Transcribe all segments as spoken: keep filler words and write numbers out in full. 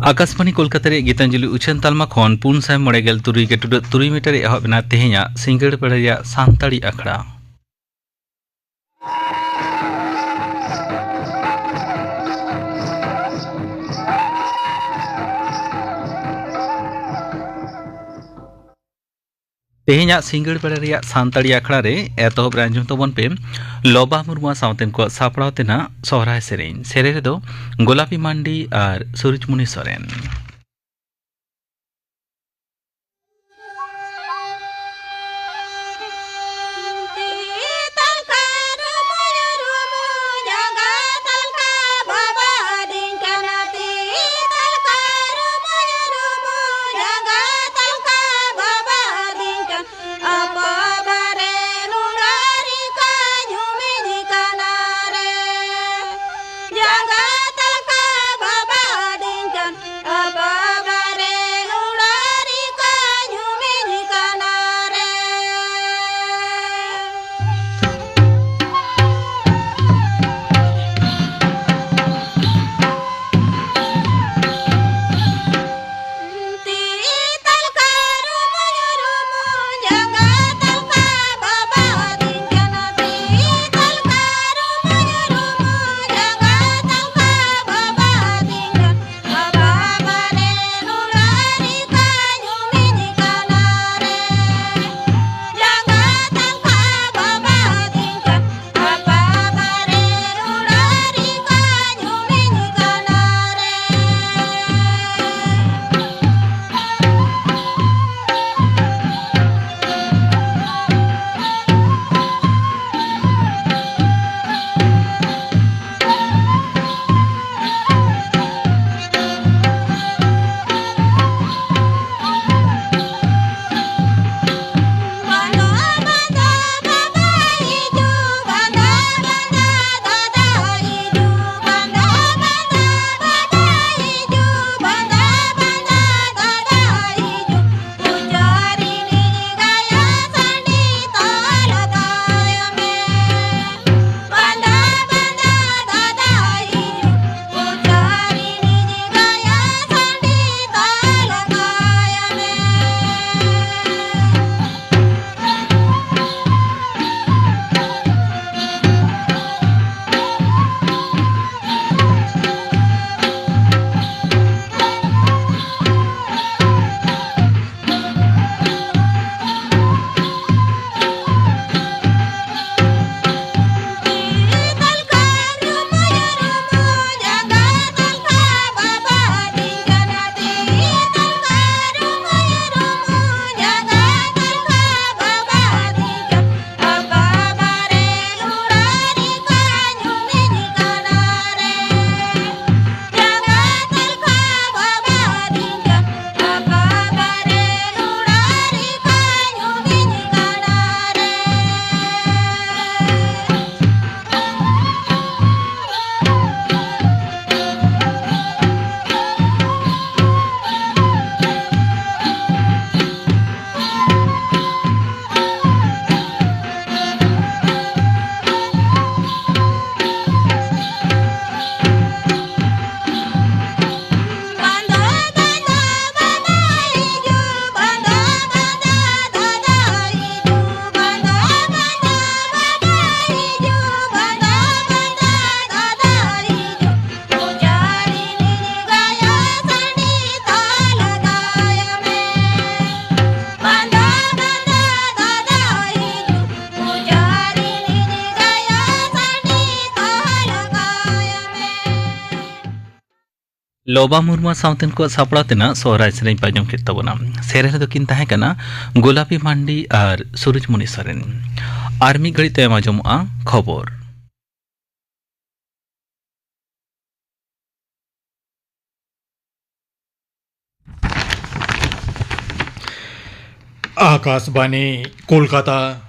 ᱟᱠᱟᱥᱵᱟᱱᱤ ᱠᱳᱞᱠᱟᱛᱟ ᱨᱮᱭᱟᱜ ᱜᱤᱛᱟᱧᱡᱚᱞᱤ ᱩᱪᱷᱟᱹᱱ ᱛᱟᱞᱢᱟ ᱠᱷᱚᱱ ᱯᱩᱱ ᱥᱟᱭ ᱢᱚᱬᱮ ᱜᱮᱞ ᱛᱩᱨᱩᱭ ᱜᱮ ᱴᱩᱰᱟᱹᱜ ᱛᱩᱨᱩᱭ ᱢᱤᱴᱟᱨ ᱨᱮ ᱮᱦᱚᱵ ᱮᱱᱟ ᱛᱮᱦᱮᱧᱟᱜ ᱥᱤᱸᱜᱟᱹᱲ ᱵᱮᱲᱟ ᱨᱮᱭᱟᱜ ᱥᱟᱱᱛᱟᱲᱤ ᱟᱠᱷᱲᱟ᱾ ᱛᱮᱦᱮᱧᱟᱜ ᱥᱤᱸᱜᱟᱹᱲ ᱵᱮᱲᱟ ᱨᱮᱭᱟᱜ ᱥᱟᱱᱛᱟᱲᱤ ᱟᱠᱷᱲᱟ ᱨᱮ ᱮᱛᱚᱦᱚᱵ ᱨᱮ ᱟᱸᱡᱚᱢ ᱛᱟᱵᱚᱱ ᱯᱮ ᱞᱚᱵᱟ ᱢᱩᱨᱢᱩ ᱥᱟᱶᱛᱮᱱ ᱠᱚᱣᱟᱜ ᱥᱟᱯᱲᱟᱣ ᱛᱮᱱᱟᱜ ᱥᱚᱦᱨᱟᱭ ᱥᱮᱨᱮᱧ᱾ ᱥᱮᱨᱮᱧ ᱨᱮᱫᱚ ᱜᱳᱞᱟᱯᱤ ᱢᱟᱱᱰᱤ ᱟᱨ ᱥᱩᱨᱩᱡᱽᱢᱩᱱᱤ ᱥᱚᱨᱮᱱ᱾ ᱞᱚᱵᱟ ᱢᱩᱨᱢᱩ ᱥᱟᱶᱛᱮᱱ ᱠᱚᱣᱟᱜ ᱥᱟᱯᱲᱟᱣ ᱛᱮᱱᱟᱜ ᱥᱚᱦᱨᱟᱭ ᱥᱮᱨᱮᱧ ᱯᱮ ᱟᱸᱡᱚᱢ ᱠᱮᱫ ᱛᱟᱵᱚᱱᱟ᱾ ᱥᱮᱨᱮᱧ ᱨᱮᱫᱚ ᱠᱤᱱ ᱛᱟᱦᱮᱸ ᱠᱟᱱᱟ ᱜᱳᱞᱟᱯᱤ ᱢᱟᱱᱰᱤ ᱟᱨ ᱥᱩᱨᱩᱡᱽᱢᱩᱱᱤ ᱥᱚᱨᱮᱱ᱾ ᱟᱨ ᱢᱤᱫ ᱜᱷᱟᱹᱲᱤᱡ ᱛᱟᱭᱚᱢ ᱟᱸᱡᱚᱢᱚᱜᱼᱟ ᱠᱷᱚᱵᱚᱨ᱾ ᱟᱠᱟᱥᱵᱟᱱᱤ, ᱠᱳᱞᱠᱟᱛᱟ᱾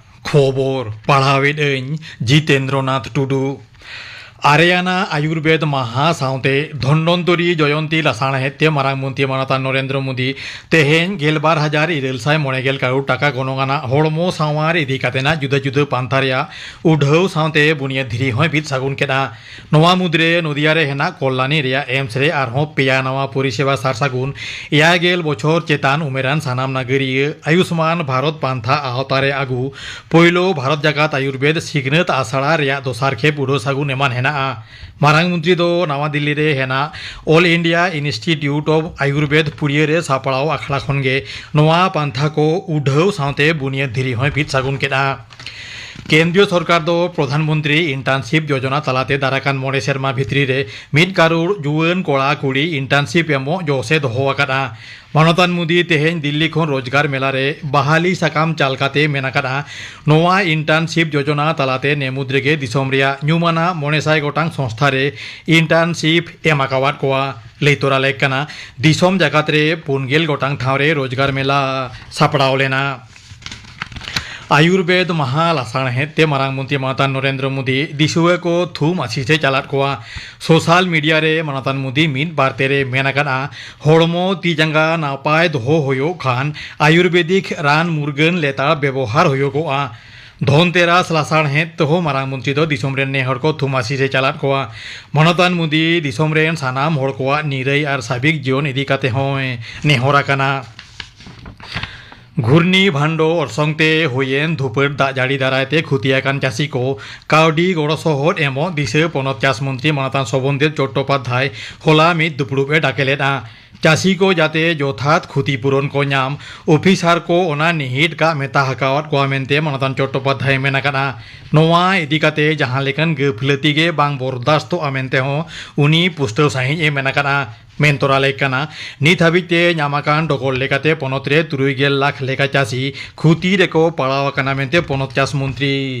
ᱠᱷᱚᱵᱚᱨ ᱯᱟᱲᱦᱟᱣᱮᱫ ᱟᱹᱧ ᱡᱤᱛᱮᱱᱫᱨᱚᱱᱟᱛᱷ ᱴᱩᱰᱩ᱾ ᱟᱨᱮᱭᱟᱱᱟ ᱟᱭᱩᱨᱵᱮᱫ ᱢᱟᱦᱟ ᱥᱟᱶᱛᱮ ᱫᱷᱚᱱᱵᱚᱱᱛᱚᱨᱤ ᱡᱚᱭᱚᱱᱛᱤ ᱞᱟᱥᱟᱬᱦᱮᱫ ᱛᱮ ᱢᱟᱨᱟᱝ ᱢᱚᱱᱛᱨᱤ ᱢᱟᱱᱚᱛᱟᱱ ᱱᱚᱨᱮᱱᱫᱨᱚ ᱢᱳᱫᱤ ᱛᱮᱦᱮᱧ ᱜᱮᱞᱵᱟᱨ ᱦᱟᱡᱟᱨ ᱤᱨᱟᱹᱞ ᱥᱟᱭ ᱢᱚᱬᱮ ᱜᱮᱞ ᱠᱟᱨᱳᱲ ᱴᱟᱠᱟ ᱜᱚᱱᱚᱝ ᱟᱱᱟᱜ ᱦᱚᱲᱢᱚ ᱥᱟᱶᱟᱨ ᱤᱫᱤ ᱠᱟᱛᱮᱱᱟᱜ ᱡᱩᱫᱟᱹ ᱡᱩᱫᱟᱹ ᱯᱟᱱᱛᱷᱟ ᱨᱮᱭᱟᱜ ᱩᱰᱷᱟᱹᱣ ᱥᱟᱶᱛᱮ ᱵᱩᱱᱤᱭᱟᱹᱫ ᱫᱷᱤᱨᱤ ᱦᱚᱸᱭ ᱵᱤᱫ ᱥᱟᱹᱜᱩᱱ ᱠᱮᱫᱼᱟ᱾ ᱱᱚᱣᱟ ᱢᱩᱫᱽᱨᱮ ᱱᱚᱫᱤᱭᱟ ᱨᱮ ᱦᱮᱱᱟᱜ ᱠᱚᱞᱞᱟᱱᱤ ᱨᱮᱭᱟᱜ ᱮᱢᱥ ᱨᱮ ᱟᱨᱦᱚᱸ ᱯᱮᱭᱟ ᱱᱟᱣᱟ ᱯᱚᱨᱤᱥᱮᱵᱟ ᱥᱟᱨ ᱥᱟᱹᱜᱩᱱ᱾ ᱮᱭᱟᱭ ᱜᱮᱞ ᱵᱚᱪᱷᱚᱨ ᱪᱮᱛᱟᱱ ᱩᱢᱮᱨᱟᱱ ᱥᱟᱱᱟᱢ ᱱᱟᱜᱟᱨᱤᱭᱟᱹ ᱟᱭᱩᱥᱢᱟᱱ ᱵᱷᱟᱨᱚᱛ ᱯᱟᱱᱛᱷᱟ ᱟᱣᱛᱟ ᱨᱮ ᱟᱹᱜᱩ᱾ ᱯᱳᱭᱞᱳ ᱵᱷᱟᱨᱚᱛ ᱡᱟᱠᱟᱛ ᱟᱭᱩᱨᱵᱮᱫ ᱥᱤᱠᱷᱱᱟᱹᱛ ᱟᱥᱲᱟ ᱨᱮᱭᱟᱜ ᱫᱚᱥᱟᱨ ᱠᱷᱮᱯ ᱩᱰᱟᱹᱣ ᱥᱟᱹᱜᱩᱱ ᱮᱢᱟᱱ ᱦᱮᱱᱟᱜᱼᱟ᱾ ᱢᱟᱨᱟᱝ ᱢᱚᱱᱛᱨᱤ ᱫᱚ ᱱᱟᱣᱟ ᱫᱤᱞᱞᱤ ᱨᱮ ᱦᱮᱱᱟᱜ All India Institute of Ayurved ᱯᱩᱲᱤᱭᱟᱹ ᱨᱮ ᱥᱟᱯᱲᱟᱣ ᱟᱠᱷᱲᱟ ᱠᱷᱚᱱ ᱜᱮ ᱱᱚᱣᱟ ᱯᱟᱱᱛᱷᱟ ᱠᱚ ᱩᱰᱷᱟᱹᱣ ᱥᱟᱶᱛᱮ ᱵᱩᱱᱤᱭᱟᱹᱫ ᱫᱷᱤᱨᱤ ᱦᱚᱸᱭ ᱵᱤᱫ ᱥᱟᱹᱜᱩᱱ ᱠᱮᱫᱼᱟ᱾ ᱠᱮᱱᱫᱨᱤᱭᱚ ᱥᱚᱨᱠᱟᱨ ᱫᱚ ᱯᱨᱚᱫᱷᱟᱱ ᱢᱚᱱᱛᱨᱤ ᱤᱱᱴᱟᱨᱱᱥᱤᱯ ᱡᱳᱡᱚᱱᱟ ᱛᱟᱞᱟᱛᱮ ᱫᱟᱨᱟᱭ ᱠᱟᱱ ᱢᱚᱬᱮ ᱥᱮᱨᱢᱟ ᱵᱷᱤᱛᱨᱤ ᱨᱮ ᱢᱤᱫ ᱠᱟᱨᱳᱲ ᱡᱩᱣᱟᱹᱱ ᱠᱚᱲᱟ ᱠᱩᱲᱤ ᱤᱱᱴᱟᱨᱱᱥᱤᱯ ᱮᱢᱚᱜ ᱡᱚᱥ ᱮ ᱫᱚᱦᱚ ᱟᱠᱟᱫᱼᱟ᱾ ᱢᱟᱱᱚᱛᱟᱱ ᱢᱳᱫᱤ ᱛᱮᱦᱮᱧ ᱫᱤᱞᱞᱤ ᱠᱷᱚᱱ ᱨᱳᱡᱽᱜᱟᱨ ᱢᱮᱞᱟ ᱨᱮ ᱵᱟᱦᱟᱞᱤ ᱥᱟᱠᱟᱢ ᱪᱟᱞ ᱠᱟᱛᱮ ᱢᱮᱱ ᱟᱠᱟᱫᱼᱟ, ᱱᱚᱣᱟ ᱤᱱᱴᱟᱨᱱᱥᱤᱯ ᱡᱳᱡᱚᱱᱟ ᱛᱟᱞᱟᱛᱮ ᱱᱮ ᱢᱩᱫᱽ ᱨᱮᱜᱮ ᱫᱤᱥᱚᱢ ᱨᱮᱭᱟᱜ ᱧᱩᱢᱟᱱᱟᱜ ᱢᱚᱬᱮ ᱥᱟᱭ ᱜᱚᱴᱟᱝ ᱥᱚᱝᱥᱛᱷᱟ ᱨᱮ ᱤᱱᱴᱟᱨᱱᱥᱤᱯ ᱮᱢ ᱟᱠᱟᱣᱟᱫ ᱠᱚᱣᱟ᱾ ᱞᱟᱹᱭ ᱛᱚᱨᱟ ᱞᱮᱠ ᱠᱟᱱᱟ, ᱫᱤᱥᱚᱢ ᱡᱟᱠᱟᱛ ᱨᱮ ᱯᱩᱱ ᱜᱮᱞ ᱜᱚᱴᱟᱝ ᱴᱷᱟᱶ ᱨᱮ ᱨᱳᱡᱽᱜᱟᱨ ᱢᱮᱞᱟ ᱥᱟᱯᱲᱟᱣ ᱞᱮᱱᱟ᱾ ᱟᱭᱩᱨᱵᱮᱫ ᱢᱟᱦᱟ ᱞᱟᱥᱟᱬᱦᱮᱫ ᱛᱮ ᱢᱟᱨᱟᱝ ᱢᱚᱱᱛᱨᱤ ᱢᱟᱱᱚᱛᱟᱱ ᱱᱚᱨᱮᱱᱫᱨᱚ ᱢᱳᱫᱤ ᱫᱤᱥᱩᱣᱟᱹ ᱠᱚ ᱛᱷᱩᱢ ᱟᱥᱤᱥ ᱮ ᱪᱟᱞᱟᱫ ᱠᱚᱣᱟ᱾ ᱥᱳᱥᱟᱞ ᱢᱤᱰᱤᱭᱟ ᱨᱮ ᱢᱟᱱᱚᱛᱟᱱ ᱢᱳᱫᱤ ᱢᱤᱫ ᱵᱟᱨᱛᱮ ᱨᱮ ᱢᱮᱱ ᱟᱠᱟᱫᱼᱟ, ᱦᱚᱲᱢᱚ ᱛᱤ ᱡᱟᱸᱜᱟ ᱱᱟᱯᱟᱭ ᱫᱚᱦᱚ ᱦᱩᱭᱩᱜ ᱠᱷᱟᱱ ᱟᱭᱩᱨᱵᱮᱫᱤᱠ ᱨᱟᱱ ᱢᱩᱨᱜᱟᱹᱱ ᱞᱮᱛᱟᱲ ᱵᱮᱵᱚᱦᱟᱨ ᱦᱩᱭᱩᱜᱚᱜᱼᱟ᱾ ᱫᱷᱚᱱᱛᱮᱨᱟᱥ ᱞᱟᱥᱟᱬᱦᱮᱫ ᱛᱮᱦᱚᱸ ᱢᱟᱨᱟᱝ ᱢᱚᱱᱛᱨᱤ ᱫᱚ ᱫᱤᱥᱚᱢ ᱨᱮᱱ ᱱᱮ ᱦᱚᱲ ᱠᱚ ᱛᱷᱩᱢ ᱟᱥᱤᱥ ᱮ ᱪᱟᱞᱟᱫ ᱠᱚᱣᱟ᱾ ᱢᱟᱱᱚᱛᱟᱱ ᱢᱳᱫᱤ ᱫᱤᱥᱚᱢ ᱨᱮᱱ ᱥᱟᱱᱟᱢ ᱦᱚᱲ ᱠᱚᱣᱟᱜ ᱱᱤᱨᱟᱹᱭ ᱟᱨ ᱥᱟᱵᱤᱠ ᱡᱤᱭᱚᱱ ᱤᱫᱤ ᱠᱟᱛᱮ ᱦᱚᱸᱭ ᱱᱮᱦᱚᱨ ᱟᱠᱟᱱᱟ᱾ ᱜᱷᱩᱨᱱᱤ ᱵᱷᱟᱱᱰᱳ ᱚᱨᱥᱚᱝ ᱛᱮ ᱦᱩᱭᱮᱱ ᱫᱷᱩᱯᱟᱹᱲ ᱫᱟᱜ ᱡᱟᱹᱲᱤ ᱫᱟᱨᱟᱭ ᱛᱮ ᱠᱷᱩᱛᱤ ᱟᱠᱟᱱ ᱪᱟᱹᱥᱤ ᱠᱚ ᱠᱟᱹᱣᱰᱤ ᱜᱚᱲᱚ ᱥᱚᱦᱚᱫ ᱮᱢᱚᱜ ᱫᱤᱥᱟᱹ ᱯᱚᱱᱚᱛ ᱪᱟᱥ ᱢᱚᱱᱛᱨᱤ ᱢᱟᱱᱚᱛᱟᱱ ᱥᱚᱵᱚᱱᱫᱮᱵ ᱪᱚᱴᱴᱳᱯᱟᱫᱽᱫᱷᱟᱭ ᱦᱚᱞᱟ ᱢᱤᱫ ᱫᱩᱯᱲᱩᱵ ᱮ ᱰᱟᱠᱮ ᱞᱮᱫᱼᱟ᱾ ᱪᱟᱹᱥᱤ ᱠᱚ ᱡᱟᱛᱮ ᱡᱚᱛᱷᱟᱛ ᱠᱷᱩᱛᱤ ᱯᱩᱨᱚᱱ ᱠᱚ ᱧᱟᱢ, ᱚᱯᱷᱤᱥᱟᱨ ᱠᱚ ᱚᱱᱟ ᱱᱤᱦᱤᱴ ᱠᱟᱜ ᱢᱮᱛᱟ ᱟᱠᱟᱣᱟᱫ ᱠᱚᱣᱟ ᱢᱮᱱᱛᱮ ᱢᱟᱱᱚᱛᱟᱱ ᱪᱚᱴᱴᱳᱯᱟᱫᱽᱫᱷᱟᱭ ᱢᱮᱱ ᱟᱠᱟᱫᱼᱟ᱾ ᱱᱚᱣᱟ ᱤᱫᱤ ᱠᱟᱛᱮ ᱡᱟᱦᱟᱸ ᱞᱮᱠᱟᱱ ᱜᱟᱹᱯᱷᱞᱟᱹᱛᱤ ᱜᱮ ᱵᱟᱝ ᱵᱚᱨᱫᱟᱥᱛᱚᱜᱼᱟ ᱢᱮᱱᱛᱮ ᱦᱚᱸ ᱩᱱᱤ ᱯᱩᱥᱴᱟᱹᱣ ᱥᱟᱺᱦᱤᱡ ᱮ ᱢᱮᱱ ᱟᱠᱟᱫᱼᱟ᱾ ᱢᱮᱱ ᱛᱚᱨᱟ ᱞᱮᱠ ᱠᱟᱱᱟ, ᱱᱤᱛ ᱦᱟᱹᱵᱤᱡ ᱛᱮ ᱧᱟᱢ ᱟᱠᱟᱱ ᱰᱚᱜᱚᱨ ᱞᱮᱠᱟᱛᱮ ᱯᱚᱱᱚᱛ ᱨᱮ ᱛᱩᱨᱩᱭ ᱜᱮᱞ ᱞᱟᱠᱷ ᱞᱮᱠᱟ ᱪᱟᱹᱥᱤ ᱠᱷᱩᱛᱤ ᱨᱮᱠᱚ ᱯᱟᱲᱟᱣ ᱟᱠᱟᱱᱟ ᱢᱮᱱᱛᱮ ᱯᱚᱱᱚᱛ ᱪᱟᱥ ᱢᱚᱱᱛᱨᱤ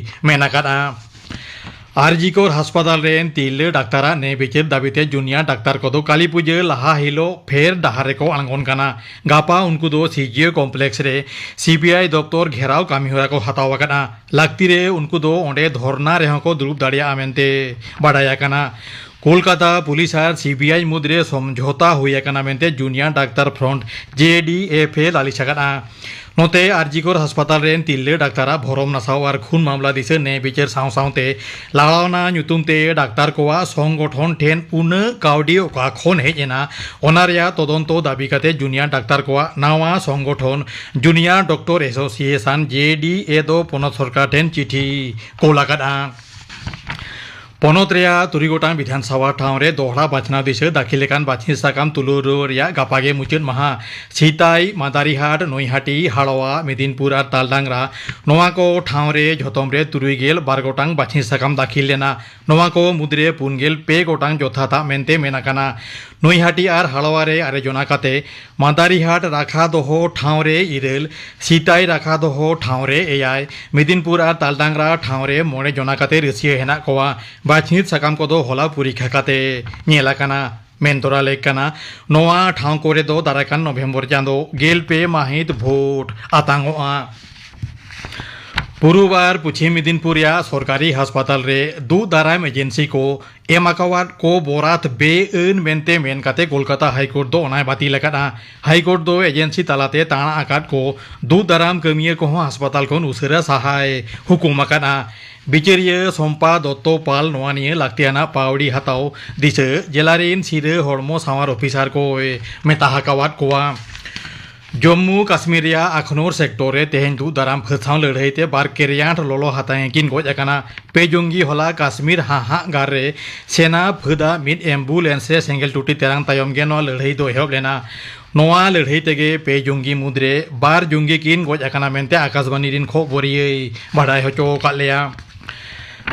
ᱢᱮᱱ ᱟᱠᱟᱫᱼᱟ᱾ ᱟᱨᱡᱤᱠᱚᱨ ᱦᱟᱥᱯᱟᱛᱟᱞ ᱨᱮᱱ ᱛᱤᱨᱞᱟᱹ ᱰᱟᱠᱛᱟᱨᱟᱜ ᱱᱮ ᱵᱤᱪᱟᱹᱨ ᱫᱟᱹᱵᱤᱛᱮ ᱡᱩᱱᱤᱭᱟᱨ ᱰᱟᱠᱛᱟᱨ ᱠᱚᱫᱚ ᱠᱟᱹᱞᱤ ᱯᱩᱡᱟᱹ ᱞᱟᱦᱟ ᱦᱤᱞᱳᱜ ᱯᱷᱮᱨ ᱰᱟᱦᱟᱨ ᱨᱮᱠᱚ ᱟᱬᱜᱚᱱ ᱠᱟᱱᱟ᱾ ᱜᱟᱯᱟ ᱩᱱᱠᱩ ᱫᱚ ᱥᱤᱡᱤᱭᱳ ᱠᱚᱢᱯᱞᱮᱠᱥ ᱨᱮ ᱥᱤᱵᱤᱟᱭ ᱫᱚᱯᱛᱚᱨ ᱜᱷᱮᱨᱟᱣ ᱠᱟᱹᱢᱤᱦᱚᱨᱟ ᱠᱚ ᱦᱟᱛᱟᱣ ᱟᱠᱟᱫᱼᱟ᱾ ᱞᱟᱹᱠᱛᱤ ᱨᱮ ᱩᱱᱠᱩ ᱫᱚ ᱚᱸᱰᱮ ᱫᱷᱚᱨᱱᱟ ᱨᱮᱦᱚᱸ ᱠᱚ ᱫᱩᱲᱩᱵ ᱫᱟᱲᱮᱭᱟᱜᱼᱟ ᱢᱮᱱᱛᱮ ᱵᱟᱰᱟᱭ ᱟᱠᱟᱱᱟ᱾ ᱠᱳᱞᱠᱟᱛᱟ ᱯᱩᱞᱤᱥ ᱟᱨ ᱥᱤᱵᱤᱟᱭ ᱢᱩᱫᱽᱨᱮ ᱥᱚᱢᱡᱷᱚᱛᱟ ᱦᱩᱭ ᱟᱠᱟᱱᱟ ᱢᱮᱱᱛᱮ ᱡᱩᱱᱤᱭᱟᱨ ᱰᱟᱠᱛᱟᱨ ᱯᱷᱨᱚᱱᱴ, ᱡᱮ ᱰᱤ ᱮᱯᱷ, ᱮ ᱞᱟᱹᱞᱤᱥ ᱟᱠᱟᱫᱼᱟ᱾ ᱱᱚᱛᱮ ᱟᱨᱡᱤᱠᱚᱨ ᱦᱟᱥᱯᱟᱛᱟᱞ ᱨᱮᱱ ᱛᱤᱨᱞᱟᱹ ᱰᱟᱠᱛᱟᱨᱟᱜ ᱵᱷᱚᱨᱚᱢ ᱱᱟᱥᱟᱣ ᱟᱨ ᱠᱷᱩᱱ ᱢᱟᱢᱞᱟ ᱫᱤᱥᱟᱹ ᱱᱮ ᱵᱤᱪᱟᱹᱨ ᱥᱟᱶ ᱥᱟᱶᱛᱮ ᱞᱟᱲᱟᱣᱱᱟ ᱧᱩᱛᱩᱢ ᱛᱮ ᱰᱟᱠᱛᱟᱨ ᱠᱚᱣᱟᱜ ᱥᱚᱝᱜᱚᱴᱷᱚᱱ ᱴᱷᱮᱱ ᱩᱱᱟᱹᱜ ᱠᱟᱹᱣᱰᱤ ᱚᱠᱟ ᱠᱷᱚᱱ ᱦᱮᱡ ᱮᱱᱟ, ᱚᱱᱟ ᱨᱮᱭᱟᱜ ᱛᱚᱫᱚᱱᱛᱚ ᱫᱟᱹᱵᱤ ᱠᱟᱛᱮ ᱡᱩᱱᱤᱭᱟᱨ ᱰᱟᱠᱛᱟᱨ ᱠᱚᱣᱟᱜ ᱱᱟᱣᱟ ᱥᱚᱝᱜᱚᱴᱷᱚᱱ ᱡᱩᱱᱤᱭᱟᱨ ᱰᱚᱠᱴᱚᱨ ᱮᱥᱳᱥᱤᱭᱮᱥᱚᱱ, ᱡᱮ ᱰᱤ ᱮ, ᱫᱚ ᱯᱚᱱᱚᱛ ᱥᱚᱨᱠᱟᱨ ᱴᱷᱮᱱ ᱪᱤᱴᱷᱤ ᱠᱳᱞ ᱟᱠᱟᱫᱼᱟ᱾ ᱯᱚᱱᱚᱛ ᱨᱮᱭᱟᱜ ᱛᱩᱨᱩᱭ ᱜᱚᱴᱟᱝ ᱵᱤᱫᱷᱟᱱ ᱥᱚᱵᱷᱟ ᱴᱷᱟᱶ ᱨᱮ ᱫᱚᱦᱲᱟ ᱵᱟᱪᱷᱱᱟᱣ ᱫᱤᱥᱟᱹ ᱫᱟᱹᱠᱷᱤᱞ ᱟᱠᱟᱱ ᱵᱟᱪᱷᱱᱤ ᱥᱟᱠᱟᱢ ᱛᱩᱞᱟᱹᱣ ᱨᱮᱭᱟᱜ ᱜᱟᱯᱟ ᱜᱮ ᱢᱩᱪᱟᱹᱫ ᱢᱟᱦᱟ᱾ ᱥᱤᱛᱟᱭ, ᱢᱟᱫᱟᱨᱤᱦᱟᱴ, ᱱᱚᱭᱦᱟᱴᱤ, ᱦᱟᱲᱣᱟ, ᱢᱮᱫᱤᱱᱯᱩᱨ ᱟᱨ ᱛᱟᱞᱰᱟᱝᱨᱟ, ᱱᱚᱣᱟ ᱠᱚ ᱴᱷᱟᱶ ᱨᱮ ᱡᱷᱚᱛᱚᱢ ᱨᱮ ᱛᱩᱨᱩᱭ ᱜᱮᱞ ᱵᱟᱨ ᱜᱚᱴᱟᱝ ᱵᱟᱪᱷᱱᱤ ᱥᱟᱠᱟᱢ ᱫᱟᱹᱠᱷᱤᱞ ᱞᱮᱱᱟ᱾ ᱱᱚᱣᱟ ᱠᱚ ᱢᱩᱫᱽᱨᱮ ᱯᱩᱱ ᱜᱮᱞ ᱯᱮ ᱜᱚᱴᱟᱝ ᱡᱚᱛᱷᱟᱛᱟᱜ ᱢᱮᱱᱛᱮ ᱢᱮᱱ ᱟᱠᱟᱱᱟ᱾ ᱱᱚᱭᱦᱟᱴᱤ ᱟᱨ ᱦᱟᱲᱣᱟ ᱨᱮ ᱟᱨᱮ ᱡᱚᱱᱟ ᱠᱟᱛᱮ, ᱢᱟᱫᱟᱨᱤᱦᱟᱴ ᱨᱟᱠᱷᱟ ᱫᱚᱦᱚ ᱴᱷᱟᱶ ᱨᱮ ᱤᱨᱟᱹᱞ, ᱥᱤᱛᱟᱭ ᱨᱟᱠᱷᱟ ᱫᱚᱦᱚ ᱴᱷᱟᱶ ᱨᱮ ᱮᱭᱟᱭ, ᱢᱮᱫᱤᱱᱯᱩᱨ ᱟᱨ ᱛᱟᱞᱰᱟᱝᱨᱟ ᱴᱷᱟᱶ ᱨᱮ ᱢᱚᱬᱮ ᱡᱚᱱᱟ ᱠᱟᱛᱮ ᱨᱟᱹᱥᱤᱭᱟᱹ ᱦᱮᱱᱟᱜ ᱠᱚᱣᱟ᱾ ᱵᱟᱪᱷᱱᱤᱛ ᱥᱟᱠᱟᱢ ᱠᱚᱫᱚ ᱦᱚᱞᱟ ᱯᱚᱨᱤᱠᱷᱟ ᱠᱟᱛᱮ ᱧᱮᱞ ᱟᱠᱟᱱᱟ᱾ ᱢᱮᱱ ᱛᱚᱨᱟ ᱞᱮᱠ ᱠᱟᱱᱟ, ᱱᱚᱣᱟ ᱴᱷᱟᱶ ᱠᱚᱨᱮ ᱫᱚ ᱫᱟᱨᱟᱭ ᱠᱟᱱ ᱱᱚᱵᱷᱮᱢᱵᱚᱨ ᱪᱟᱸᱫᱚ ᱜᱮᱞ ᱯᱮ ᱢᱟᱹᱦᱤᱛ ᱵᱷᱳᱴ ᱟᱛᱟᱝᱚᱜᱼᱟ᱾ ᱯᱩᱨᱩᱵ ᱟᱨ ᱯᱚᱪᱷᱤᱢ ᱢᱮᱫᱤᱱᱯᱩᱨ ᱨᱮᱭᱟᱜ ᱥᱚᱨᱠᱟᱨᱤ ᱦᱟᱥᱯᱟᱛᱟᱞ ᱨᱮ ᱫᱩᱜ ᱫᱟᱨᱟᱢ ᱮᱡᱮᱱᱥᱤ ᱠᱚ ᱮᱢ ᱟᱠᱟᱣᱟᱫ ᱠᱚ ᱵᱚᱨᱟᱛ ᱵᱮᱼᱟᱹᱱ ᱢᱮᱱᱛᱮ ᱢᱮᱱ ᱠᱟᱛᱮ ᱠᱳᱞᱠᱟᱛᱟ ᱦᱟᱭᱠᱳᱨᱴ ᱫᱚ ᱚᱱᱟᱭ ᱵᱟᱹᱛᱤᱞ ᱟᱠᱟᱫᱼᱟ᱾ ᱦᱟᱭᱠᱳᱨᱴ ᱫᱚ ᱮᱡᱮᱱᱥᱤ ᱛᱟᱞᱟᱛᱮ ᱛᱟᱬᱟ ᱟᱠᱟᱫ ᱠᱚ ᱫᱩᱜ ᱫᱟᱨᱟᱢ ᱠᱟᱹᱢᱤᱭᱟᱹ ᱠᱚᱦᱚᱸ ᱦᱟᱥᱯᱟᱛᱟᱞ ᱠᱷᱚᱱ ᱩᱥᱟᱹᱨᱟ ᱥᱟᱦᱟᱭ ᱦᱩᱠᱩᱢ ᱟᱠᱟᱫᱼᱟ᱾ ᱵᱤᱪᱟᱹᱨᱤᱭᱟᱹ ᱥᱚᱢᱯᱟ ᱫᱚᱛᱛᱚ ᱯᱟᱞ ᱱᱚᱣᱟ ᱱᱤᱭᱟᱹ ᱞᱟᱹᱠᱛᱤᱭᱟᱱᱟᱜ ᱯᱟᱹᱣᱲᱤ ᱦᱟᱛᱟᱣ ᱫᱤᱥᱟᱹ ᱡᱮᱞᱟ ᱨᱮᱱ ᱥᱤᱨᱟᱹ ᱦᱚᱲᱢᱚ ᱥᱟᱶᱟᱨ ᱚᱯᱷᱤᱥᱟᱨ ᱠᱚᱭ ᱢᱮᱛᱟ ᱟᱠᱟᱣᱟᱫ ᱠᱚᱣᱟ᱾ ᱡᱚᱢᱢᱩ ᱠᱟᱥᱢᱤᱨ ᱨᱮᱭᱟᱜ ᱟᱠᱷᱱᱳᱨ ᱥᱮᱠᱴᱚᱨ ᱨᱮ ᱛᱮᱦᱮᱧ ᱫᱩᱜ ᱫᱟᱨᱟᱢ ᱯᱷᱟᱹᱫ ᱥᱟᱶ ᱞᱟᱹᱲᱦᱟᱹᱭ ᱛᱮ ᱵᱟᱨ ᱠᱮᱨᱤᱭᱟᱱᱴ ᱞᱚᱞᱚ ᱦᱟᱛᱟᱝ ᱠᱤᱱ ᱜᱚᱡ ᱟᱠᱟᱱᱟ᱾ ᱯᱮ ᱡᱚᱝᱜᱤ ᱦᱚᱞᱟ ᱠᱟᱥᱢᱤᱨ ᱦᱟᱦᱟᱜ ᱜᱟᱨ ᱨᱮ ᱥᱮᱱᱟ ᱯᱷᱟᱹᱫᱟᱜ ᱢᱤᱫ ᱮᱢᱵᱩᱞᱮᱱᱥ ᱨᱮ ᱥᱮᱸᱜᱮᱞ ᱴᱩᱴᱤ ᱛᱮᱨᱟᱝ ᱛᱟᱭᱚᱢ ᱜᱮ ᱱᱚᱣᱟ ᱞᱟᱹᱲᱦᱟᱹᱭ ᱫᱚ ᱮᱦᱚᱵ ᱞᱮᱱᱟ᱾ ᱱᱚᱣᱟ ᱞᱟᱹᱲᱦᱟᱹᱭ ᱛᱮᱜᱮ ᱯᱮ ᱡᱚᱝᱜᱤ ᱢᱩᱫᱽᱨᱮ ᱵᱟᱨ ᱡᱚᱝᱜᱤ ᱠᱤᱱ ᱜᱚᱡ ᱟᱠᱟᱱᱟ ᱢᱮᱱᱛᱮ ᱟᱠᱟᱥᱵᱟᱱᱤ ᱨᱤᱱ ᱠᱷᱚᱵᱚᱨᱤᱭᱟᱹᱭ ᱵᱟᱰᱟᱭ ᱦᱚᱪᱚ ᱟᱠᱟᱫ ᱞᱮᱭᱟ᱾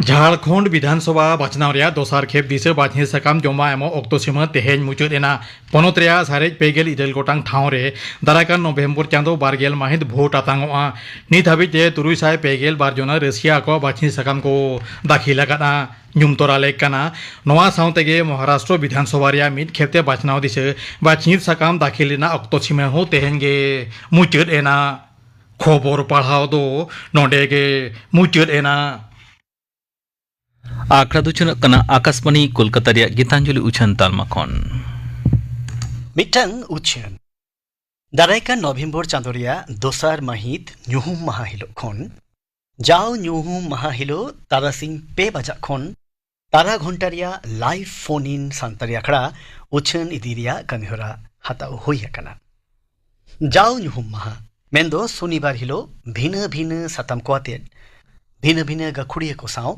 ᱡᱷᱟᱲᱠᱷᱚᱸᱰ ᱵᱤᱫᱷᱟᱱ ᱥᱚᱵᱷᱟ ᱵᱟᱪᱷᱱᱟᱣ ᱨᱮᱭᱟᱜ ᱫᱚᱥᱟᱨ ᱠᱷᱮᱯ ᱫᱤᱥᱟᱹ ᱵᱟᱪᱷᱱᱤ ᱥᱟᱠᱟᱢ ᱡᱚᱢᱟ ᱮᱢᱚᱜ ᱚᱠᱛᱚ ᱥᱤᱢᱟᱹ ᱛᱮᱦᱮᱧ ᱢᱩᱪᱟᱹᱫ ᱮᱱᱟ᱾ ᱯᱚᱱᱚᱛ ᱨᱮᱭᱟᱜ ᱥᱟᱨᱮᱡ ᱯᱮ ᱜᱮᱞ ᱤᱨᱟᱹᱞ ᱜᱚᱴᱟᱝ ᱴᱷᱟᱶ ᱨᱮ ᱫᱟᱨᱟᱭ ᱠᱟᱱ ᱱᱚᱵᱷᱮᱢᱵᱚᱨ ᱪᱟᱸᱫᱚ ᱵᱟᱨ ᱜᱮᱞ ᱢᱟᱹᱦᱤᱛ ᱵᱷᱳᱴ ᱟᱛᱟᱝᱚᱜᱼᱟ᱾ ᱱᱤᱛ ᱦᱟᱹᱵᱤᱡ ᱛᱮ ᱛᱩᱨᱩᱭ ᱥᱟᱭ ᱯᱮ ᱜᱮᱞ ᱵᱟᱨ ᱡᱚᱱᱟ ᱨᱟᱹᱥᱤᱭᱟ ᱟᱠᱚᱣᱟᱜ ᱵᱟᱪᱷᱱᱤ ᱥᱟᱠᱟᱢ ᱠᱚ ᱫᱟᱹᱠᱷᱤᱞ ᱟᱠᱟᱫᱼᱟ᱾ ᱧᱩᱢ ᱛᱚᱨᱟ ᱞᱮᱠ ᱠᱟᱱᱟ, ᱱᱚᱣᱟ ᱥᱟᱶ ᱛᱮᱜᱮ ᱢᱚᱦᱟᱨᱟᱥᱴᱨᱚ ᱵᱤᱫᱷᱟᱱ ᱥᱚᱵᱷᱟ ᱨᱮᱭᱟᱜ ᱢᱤᱫ ᱠᱷᱮᱯ ᱛᱮ ᱵᱟᱪᱷᱱᱟᱣ ᱫᱤᱥᱟᱹ ᱵᱟᱪᱷᱱᱤ ᱥᱟᱠᱟᱢ ᱫᱟᱹᱠᱷᱤᱞ ᱨᱮᱱᱟᱜ ᱚᱠᱛᱚ ᱥᱤᱢᱟᱹ ᱦᱚᱸ ᱛᱮᱦᱮᱧ ᱜᱮ ᱢᱩᱪᱟᱹᱫ ᱮᱱᱟ᱾ ᱠᱷᱚᱵᱚᱨ ᱯᱟᱲᱦᱟᱣ ᱫᱚ ᱱᱚᱰᱮ ᱜᱮ ᱢᱩᱪᱟᱹᱫ ᱮᱱᱟ᱾ ᱟᱠᱷᱲᱟ ᱫᱚ ᱩᱪᱷᱟᱹᱱᱚᱜ ᱠᱟᱱᱟ ᱟᱠᱟᱥᱵᱟᱬᱤ ᱠᱳᱞᱠᱟᱛᱟ ᱨᱮᱭᱟᱜ ᱜᱤᱛᱟᱧᱡᱚᱞᱤ ᱩᱪᱷᱟᱹᱱ ᱛᱟᱞᱢᱟ ᱠᱷᱚᱱ᱾ ᱢᱤᱫᱴᱟᱝ ᱩᱪᱷᱟᱹᱱ᱾ ᱫᱟᱨᱟᱭ ᱠᱟᱱ ᱱᱚᱵᱷᱮᱢᱵᱚᱨ ᱪᱟᱸᱫᱳ ᱨᱮᱭᱟᱜ ᱫᱚᱥᱟᱨ ᱢᱟᱹᱦᱤᱛ ᱧᱩᱦᱩᱢ ᱢᱟᱦᱟ ᱦᱤᱞᱳᱜ ᱠᱷᱚᱱ, ᱡᱟᱣ ᱧᱩᱦᱩᱢ ᱢᱟᱦᱟ ᱦᱤᱞᱳᱜ ᱛᱟᱨᱟᱥᱤᱧ ᱯᱮ ᱵᱟᱡᱟᱜ ᱠᱷᱚᱱ ᱛᱟᱨᱟ ᱜᱷᱚᱱᱴᱟ ᱨᱮᱭᱟᱜ live phone in ᱥᱟᱱᱛᱟᱲᱤ ᱟᱠᱷᱲᱟ ᱩᱪᱷᱟᱹᱱ ᱤᱫᱤ ᱨᱮᱭᱟᱜ ᱠᱟᱹᱢᱤᱦᱚᱨᱟ ᱦᱟᱛᱟᱣ ᱦᱩᱭ ᱟᱠᱟᱱᱟ᱾ ᱡᱟᱣ ᱧᱩᱦᱩᱢ ᱢᱟᱦᱟ, ᱢᱮᱱᱫᱚ ᱥᱚᱱᱤᱵᱟᱨ ᱦᱤᱞᱳᱜ, ᱵᱷᱤᱱᱟᱹ ᱵᱷᱤᱱᱟᱹ ᱥᱟᱛᱟᱢ ᱠᱚ ᱟᱛᱮᱫ ᱵᱷᱤᱱᱟᱹ ᱵᱷᱤᱱᱟᱹ ᱜᱟᱹᱠᱷᱩᱲᱤᱭᱟᱹ ᱠᱚ ᱥᱟᱶ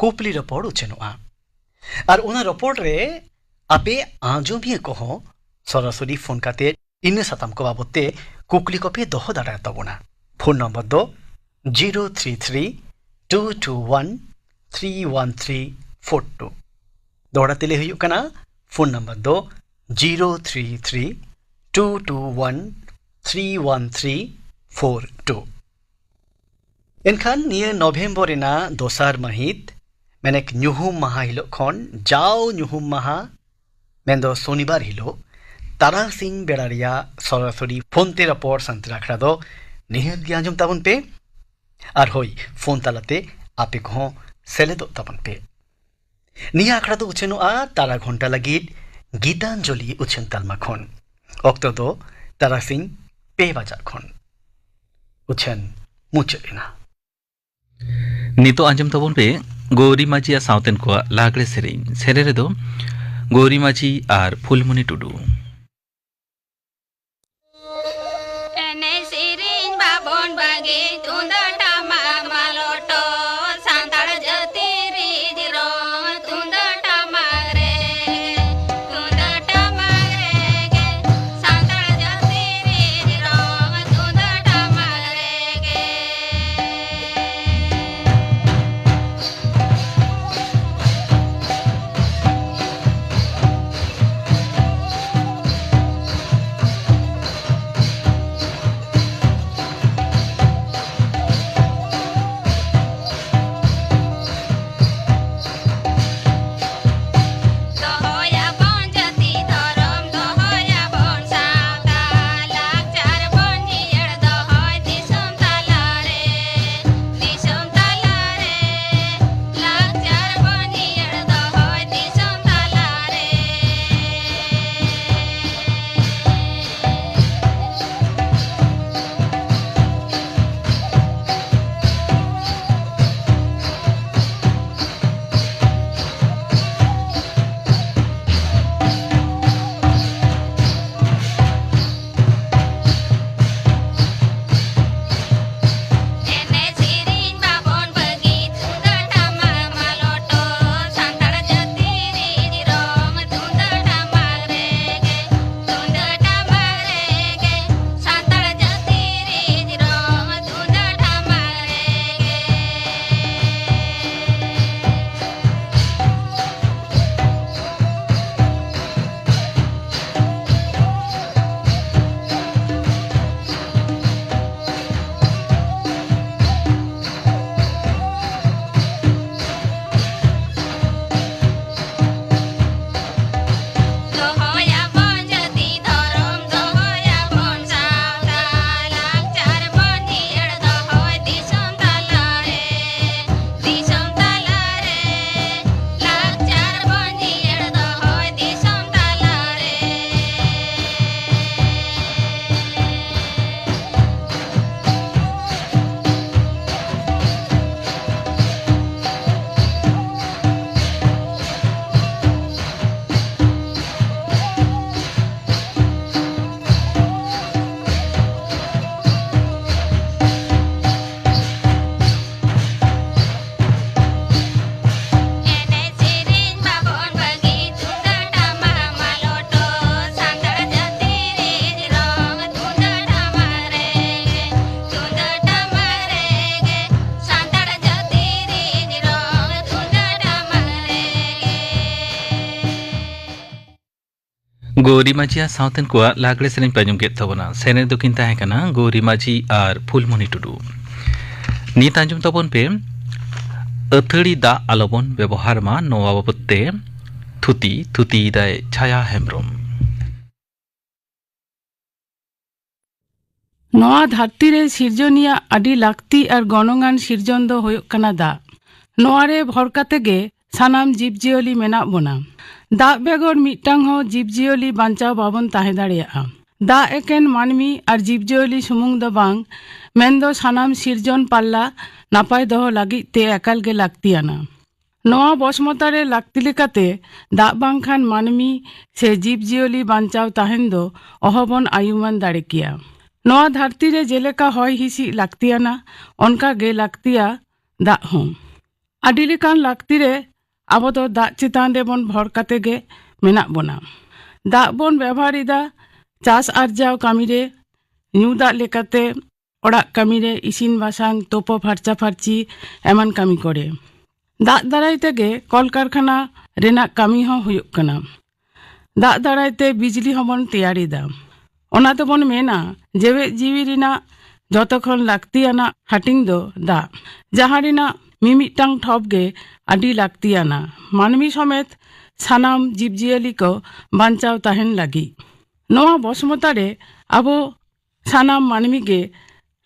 ᱠᱩᱯᱞᱤ ᱨᱚᱯᱚᱲ ᱩᱪᱷᱟᱹᱱᱚᱜᱼᱟ᱾ ᱟᱨ ᱚᱱᱟ ᱨᱚᱯᱚᱲ ᱨᱮ ᱟᱯᱮ ᱟᱸᱡᱚᱢᱤᱭᱟᱹ ᱠᱚᱦᱚᱸ ᱥᱚᱨᱟᱥᱚᱨᱤ ᱯᱷᱳᱱ ᱠᱟᱛᱮ ᱤᱱᱟᱹ ᱥᱟᱛᱟᱢ ᱠᱚ ᱵᱟᱵᱚᱫ ᱛᱮ ᱠᱩᱠᱞᱤ ᱠᱚᱯᱮ ᱫᱚᱦᱚ ᱫᱟᱲᱮᱭᱟᱛᱟᱵᱚᱱᱟ᱾ ᱯᱷᱳᱱ ᱱᱚᱢᱵᱚᱨ ᱫᱚ zero three three two two one three one three four two. ᱫᱚᱦᱲᱟ ᱛᱮ ᱞᱟᱹᱭ ᱦᱩᱭᱩᱜ ᱠᱟᱱᱟ, ᱯᱷᱳᱱ ᱱᱚᱢᱵᱚᱨ ᱫᱚ zero three three two two one three one three four two. ᱮᱱᱠᱷᱟᱱ ᱱᱤᱭᱟᱹ ᱱᱚᱵᱷᱮᱢᱵᱚᱨ ᱨᱮᱱᱟᱜ ᱫᱚᱥᱟᱨ ᱢᱟᱹᱦᱤᱛ, ᱢᱮᱱᱮᱠ ᱧᱩᱦᱩᱢ ᱢᱟᱦᱟ ᱦᱤᱞᱳᱜ ᱠᱷᱚᱱ ᱡᱟᱣ ᱧᱩᱦᱩᱢ ᱢᱟᱦᱟ, ᱢᱮᱱᱫᱚ ᱥᱚᱱᱤᱵᱟᱨ ᱦᱤᱞᱳᱜ, ᱛᱟᱨᱟᱥᱤᱧ ᱵᱮᱲᱟ ᱨᱮᱭᱟᱜ ᱥᱚᱨᱟᱥᱚᱨᱤ ᱯᱷᱳᱱ ᱛᱮ ᱨᱚᱯᱚᱲ ᱥᱟᱱᱛᱟᱲ ᱟᱠᱷᱲᱟ ᱫᱚ ᱱᱤᱦᱟᱹᱛ ᱜᱮ ᱟᱸᱡᱚᱢ ᱛᱟᱵᱚᱱ ᱯᱮ᱾ ᱟᱨ ᱦᱳᱭ, ᱯᱷᱳᱱ ᱛᱟᱞᱟᱛᱮ ᱟᱯᱮ ᱠᱚᱦᱚᱸ ᱥᱮᱞᱮᱫᱚᱜ ᱛᱟᱵᱚᱱ ᱯᱮ᱾ ᱱᱤᱭᱟᱹ ᱟᱠᱷᱲᱟ ᱫᱚ ᱩᱪᱷᱟᱹᱱᱚᱜᱼᱟ ᱛᱟᱨᱟ ᱜᱷᱚᱱᱴᱟ ᱞᱟᱹᱜᱤᱫ ᱜᱤᱛᱟᱧᱡᱚᱞᱤ ᱩᱪᱷᱟᱹᱱ ᱛᱟᱞᱢᱟ ᱠᱷᱚᱱ᱾ ᱚᱠᱛᱚ ᱫᱚ ᱛᱟᱨᱟᱥᱤᱧ ᱯᱮ ᱵᱟᱡᱟᱜ ᱠᱷᱚᱱ᱾ ᱩᱪᱷᱟᱹᱱ ᱢᱩᱪᱟᱹᱫ ᱮᱱᱟ᱾ ᱱᱤᱛᱚᱜ ᱟᱸᱡᱚᱢ ᱛᱟᱵᱚᱱ ᱯᱮ ᱜᱳᱣᱨᱤ ᱢᱟᱹᱡᱷᱤᱭᱟᱜ ᱥᱟᱶᱛᱮᱱ ᱠᱚᱣᱟᱜ ᱞᱟᱜᱽᱲᱮ ᱥᱮᱨᱮᱧ᱾ ᱥᱮᱨᱮᱧ ᱨᱮᱫᱚ ᱜᱳᱣᱨᱤ ᱢᱟᱹᱡᱷᱤ ᱟᱨ ᱯᱷᱩᱞᱢᱩᱱᱤ ᱴᱩᱰᱩ᱾ ᱮᱱᱮᱡ ᱥᱮᱨᱮᱧ ᱵᱟᱵᱚᱱ ᱵᱟᱹᱜᱤ, ᱛᱩᱢᱫᱟᱜ ᱴᱟᱢᱟᱠ ᱢᱟᱞᱚᱴᱚ, ᱥᱟᱱᱛᱟᱲ ᱡᱟᱹᱛᱤ ᱨᱤᱡ ᱨᱚᱝ, ᱛᱩᱢᱫᱟᱜ ᱴᱟᱢᱟᱠ ᱨᱮ, ᱛᱩᱢᱫᱟᱜ ᱴᱟᱢᱟᱠ ᱨᱮᱜᱮ, ᱥᱟᱱᱛᱟᱲ ᱡᱟᱹᱛᱤ ᱨᱤᱡ ᱨᱚᱝ, ᱛᱩᱢᱫᱟᱜ ᱴᱟᱢᱟᱠ ᱨᱮᱜᱮ᱾ ᱜᱳᱨᱤ ᱢᱟᱹᱡᱷᱤᱭᱟᱜ ᱥᱟᱶᱛᱮᱱ ᱠᱚᱣᱟᱜ ᱞᱟᱜᱽᱲᱮ ᱥᱮᱨᱮᱧ ᱯᱮ ᱟᱸᱡᱚᱢ ᱠᱮᱫ ᱛᱟᱵᱚᱱᱟ᱾ ᱥᱮᱨᱮᱧ ᱫᱚᱠᱤᱱ ᱛᱟᱦᱮᱸ ᱠᱟᱱᱟ ᱜᱳᱨᱤ ᱢᱟᱹᱡᱷᱤ ᱟᱨ ᱯᱷᱩᱞᱢᱚᱱᱤ ᱴᱩᱰᱩ᱾ ᱱᱤᱛ ᱟᱸᱡᱚᱢ ᱛᱟᱵᱚᱱ ᱯᱮ ᱟᱹᱛᱷᱟᱹᱲᱤ ᱫᱟᱜ ᱟᱞᱚᱵᱚᱱ ᱵᱮᱵᱚᱦᱟᱨ ᱢᱟ, ᱱᱚᱣᱟ ᱵᱟᱵᱚᱛ ᱛᱮ ᱛᱷᱩᱛᱤ, ᱛᱷᱩᱛᱤᱭᱮᱫᱟᱭ ᱪᱷᱟᱭᱟ ᱦᱮᱢᱵᱽᱨᱚᱢ᱾ ᱱᱚᱣᱟ ᱫᱷᱟᱹᱨᱛᱤ ᱨᱮ ᱥᱤᱨᱡᱚᱱᱤᱭᱟᱜ ᱟᱹᱰᱤ ᱞᱟᱹᱠᱛᱤ ᱟᱨ ᱜᱚᱱᱚᱝᱟᱱ ᱥᱤᱨᱡᱚᱱ ᱫᱚ ᱦᱩᱭᱩᱜ ᱠᱟᱱᱟ ᱫᱟᱜ᱾ ᱱᱚᱣᱟ ᱨᱮ ᱵᱷᱚᱨ ᱠᱟᱛᱮ ᱜᱮ ᱥᱟᱱᱟᱢ ᱡᱤᱵᱽᱡᱤᱭᱟᱹᱞᱤ ᱢᱮᱱᱟᱜ ᱵᱚᱱᱟ᱾ ᱫᱟᱜ ᱵᱮᱜᱚᱨ ᱢᱤᱫᱴᱟᱝ ᱦᱚᱸ ᱡᱤᱵᱽᱡᱤᱭᱟᱹᱞᱤ ᱵᱟᱧᱪᱟᱣ ᱵᱟᱵᱚᱱ ᱛᱟᱦᱮᱸ ᱫᱟᱲᱮᱭᱟᱜᱼᱟ᱾ ᱫᱟᱜ ᱮᱠᱮᱱ ᱢᱟᱹᱱᱢᱤ ᱟᱨ ᱡᱤᱵᱽᱡᱤᱭᱟᱹᱞᱤ ᱥᱩᱢᱩᱝ ᱫᱚ ᱵᱟᱝ, ᱢᱮᱱᱫᱚ ᱥᱟᱱᱟᱢ ᱥᱤᱨᱡᱚᱱ ᱯᱟᱞᱞᱟ ᱱᱟᱯᱟᱭ ᱫᱚᱦᱚ ᱞᱟᱹᱜᱤᱫ ᱛᱮ ᱮᱠᱟᱞ ᱜᱮ ᱞᱟᱹᱠᱛᱤᱭᱟᱱᱟ᱾ ᱱᱚᱣᱟ ᱵᱚᱥᱢᱚᱛᱟ ᱨᱮ ᱞᱟᱹᱠᱛᱤ ᱞᱮᱠᱟᱛᱮ ᱫᱟᱜ ᱵᱟᱝᱠᱷᱟᱱ ᱢᱟᱹᱱᱢᱤ ᱥᱮ ᱡᱤᱵᱽᱡᱤᱭᱟᱹᱞᱤ ᱵᱟᱧᱪᱟᱣ ᱛᱟᱦᱮᱱ ᱫᱚ ᱚᱦᱚᱵᱚᱱ ᱟᱭᱩᱢᱟᱹᱱ ᱫᱟᱲᱮ ᱠᱮᱭᱟ᱾ ᱱᱚᱣᱟ ᱫᱷᱟᱹᱨᱛᱤ ᱨᱮ ᱡᱮᱞᱮᱠᱟ ᱦᱚᱭ ᱦᱤᱸᱥᱤᱫ ᱞᱟᱹᱠᱛᱤᱭᱟᱱᱟ, ᱚᱱᱠᱟ ᱜᱮ ᱞᱟᱹᱠᱛᱤᱭᱟ ᱫᱟᱜ ᱦᱚᱸ᱾ ᱟᱹᱰᱤ ᱞᱮᱠᱟᱱ ᱞᱟᱹᱠᱛᱤ ᱨᱮ ᱟᱵᱚ ᱫᱚ ᱫᱟᱜ ᱪᱮᱛᱟᱱ ᱨᱮᱵᱚᱱ ᱵᱷᱚᱨ ᱠᱟᱛᱮ ᱜᱮ ᱢᱮᱱᱟᱜ ᱵᱚᱱᱟ᱾ ᱫᱟᱜ ᱵᱚᱱ ᱵᱮᱵᱚᱦᱟᱨ ᱮᱫᱟ ᱪᱟᱥ ᱟᱨᱡᱟᱣ ᱠᱟᱹᱢᱤ ᱨᱮ, ᱧᱩ ᱫᱟᱜ ᱞᱮᱠᱟᱛᱮ ᱚᱲᱟᱜ ᱠᱟᱹᱢᱤ ᱨᱮ, ᱤᱥᱤᱱ ᱵᱟᱥᱟᱝ, ᱛᱳᱯᱳ ᱯᱷᱟᱨᱪᱟ ᱯᱷᱟᱨᱪᱤ ᱮᱢᱟᱱ ᱠᱟᱹᱢᱤ ᱠᱚᱨᱮ᱾ ᱫᱟᱜ ᱫᱟᱨᱟᱭ ᱛᱮᱜᱮ ᱠᱚᱞᱠᱟᱨᱠᱷᱟᱱᱟ ᱨᱮᱱᱟᱜ ᱠᱟᱹᱢᱤ ᱦᱚᱸ ᱦᱩᱭᱩᱜ ᱠᱟᱱᱟ᱾ ᱫᱟᱜ ᱫᱟᱨᱟᱭ ᱛᱮ ᱵᱤᱡᱽᱞᱤ ᱦᱚᱸᱵᱚᱱ ᱛᱮᱭᱟᱨ ᱮᱫᱟ᱾ ᱚᱱᱟ ᱛᱮᱵᱚᱱ ᱢᱮᱱᱟ, ᱡᱮᱣᱮᱫ ᱡᱤᱣᱤ ᱨᱮᱱᱟᱜ ᱡᱚᱛᱚ ᱠᱷᱚᱱ ᱞᱟᱹᱠᱛᱤᱭᱟᱱᱟᱜ ᱦᱟᱹᱴᱤᱧ ᱫᱚ ᱫᱟᱜ, ᱡᱟᱦᱟᱸ ᱨᱮᱱᱟᱜ ᱢᱤᱢᱤᱫᱴᱟᱝ ᱴᱷᱚᱯ ᱜᱮ ᱟᱹᱰᱤ ᱞᱟᱹᱠᱛᱤᱭᱟᱱᱟ, ᱢᱟᱹᱱᱢᱤ ᱥᱚᱢᱮᱛ ᱥᱟᱱᱟᱢ ᱡᱤᱵᱽᱡᱤᱭᱟᱹᱞᱤ ᱠᱚ ᱵᱟᱧᱪᱟᱣ ᱛᱟᱦᱮᱱ ᱞᱟᱹᱜᱤᱫ᱾ ᱱᱚᱣᱟ ᱵᱚᱥᱢᱚᱛᱟ ᱨᱮ ᱟᱵᱚ ᱥᱟᱱᱟᱢ ᱢᱟᱹᱱᱢᱤ ᱜᱮ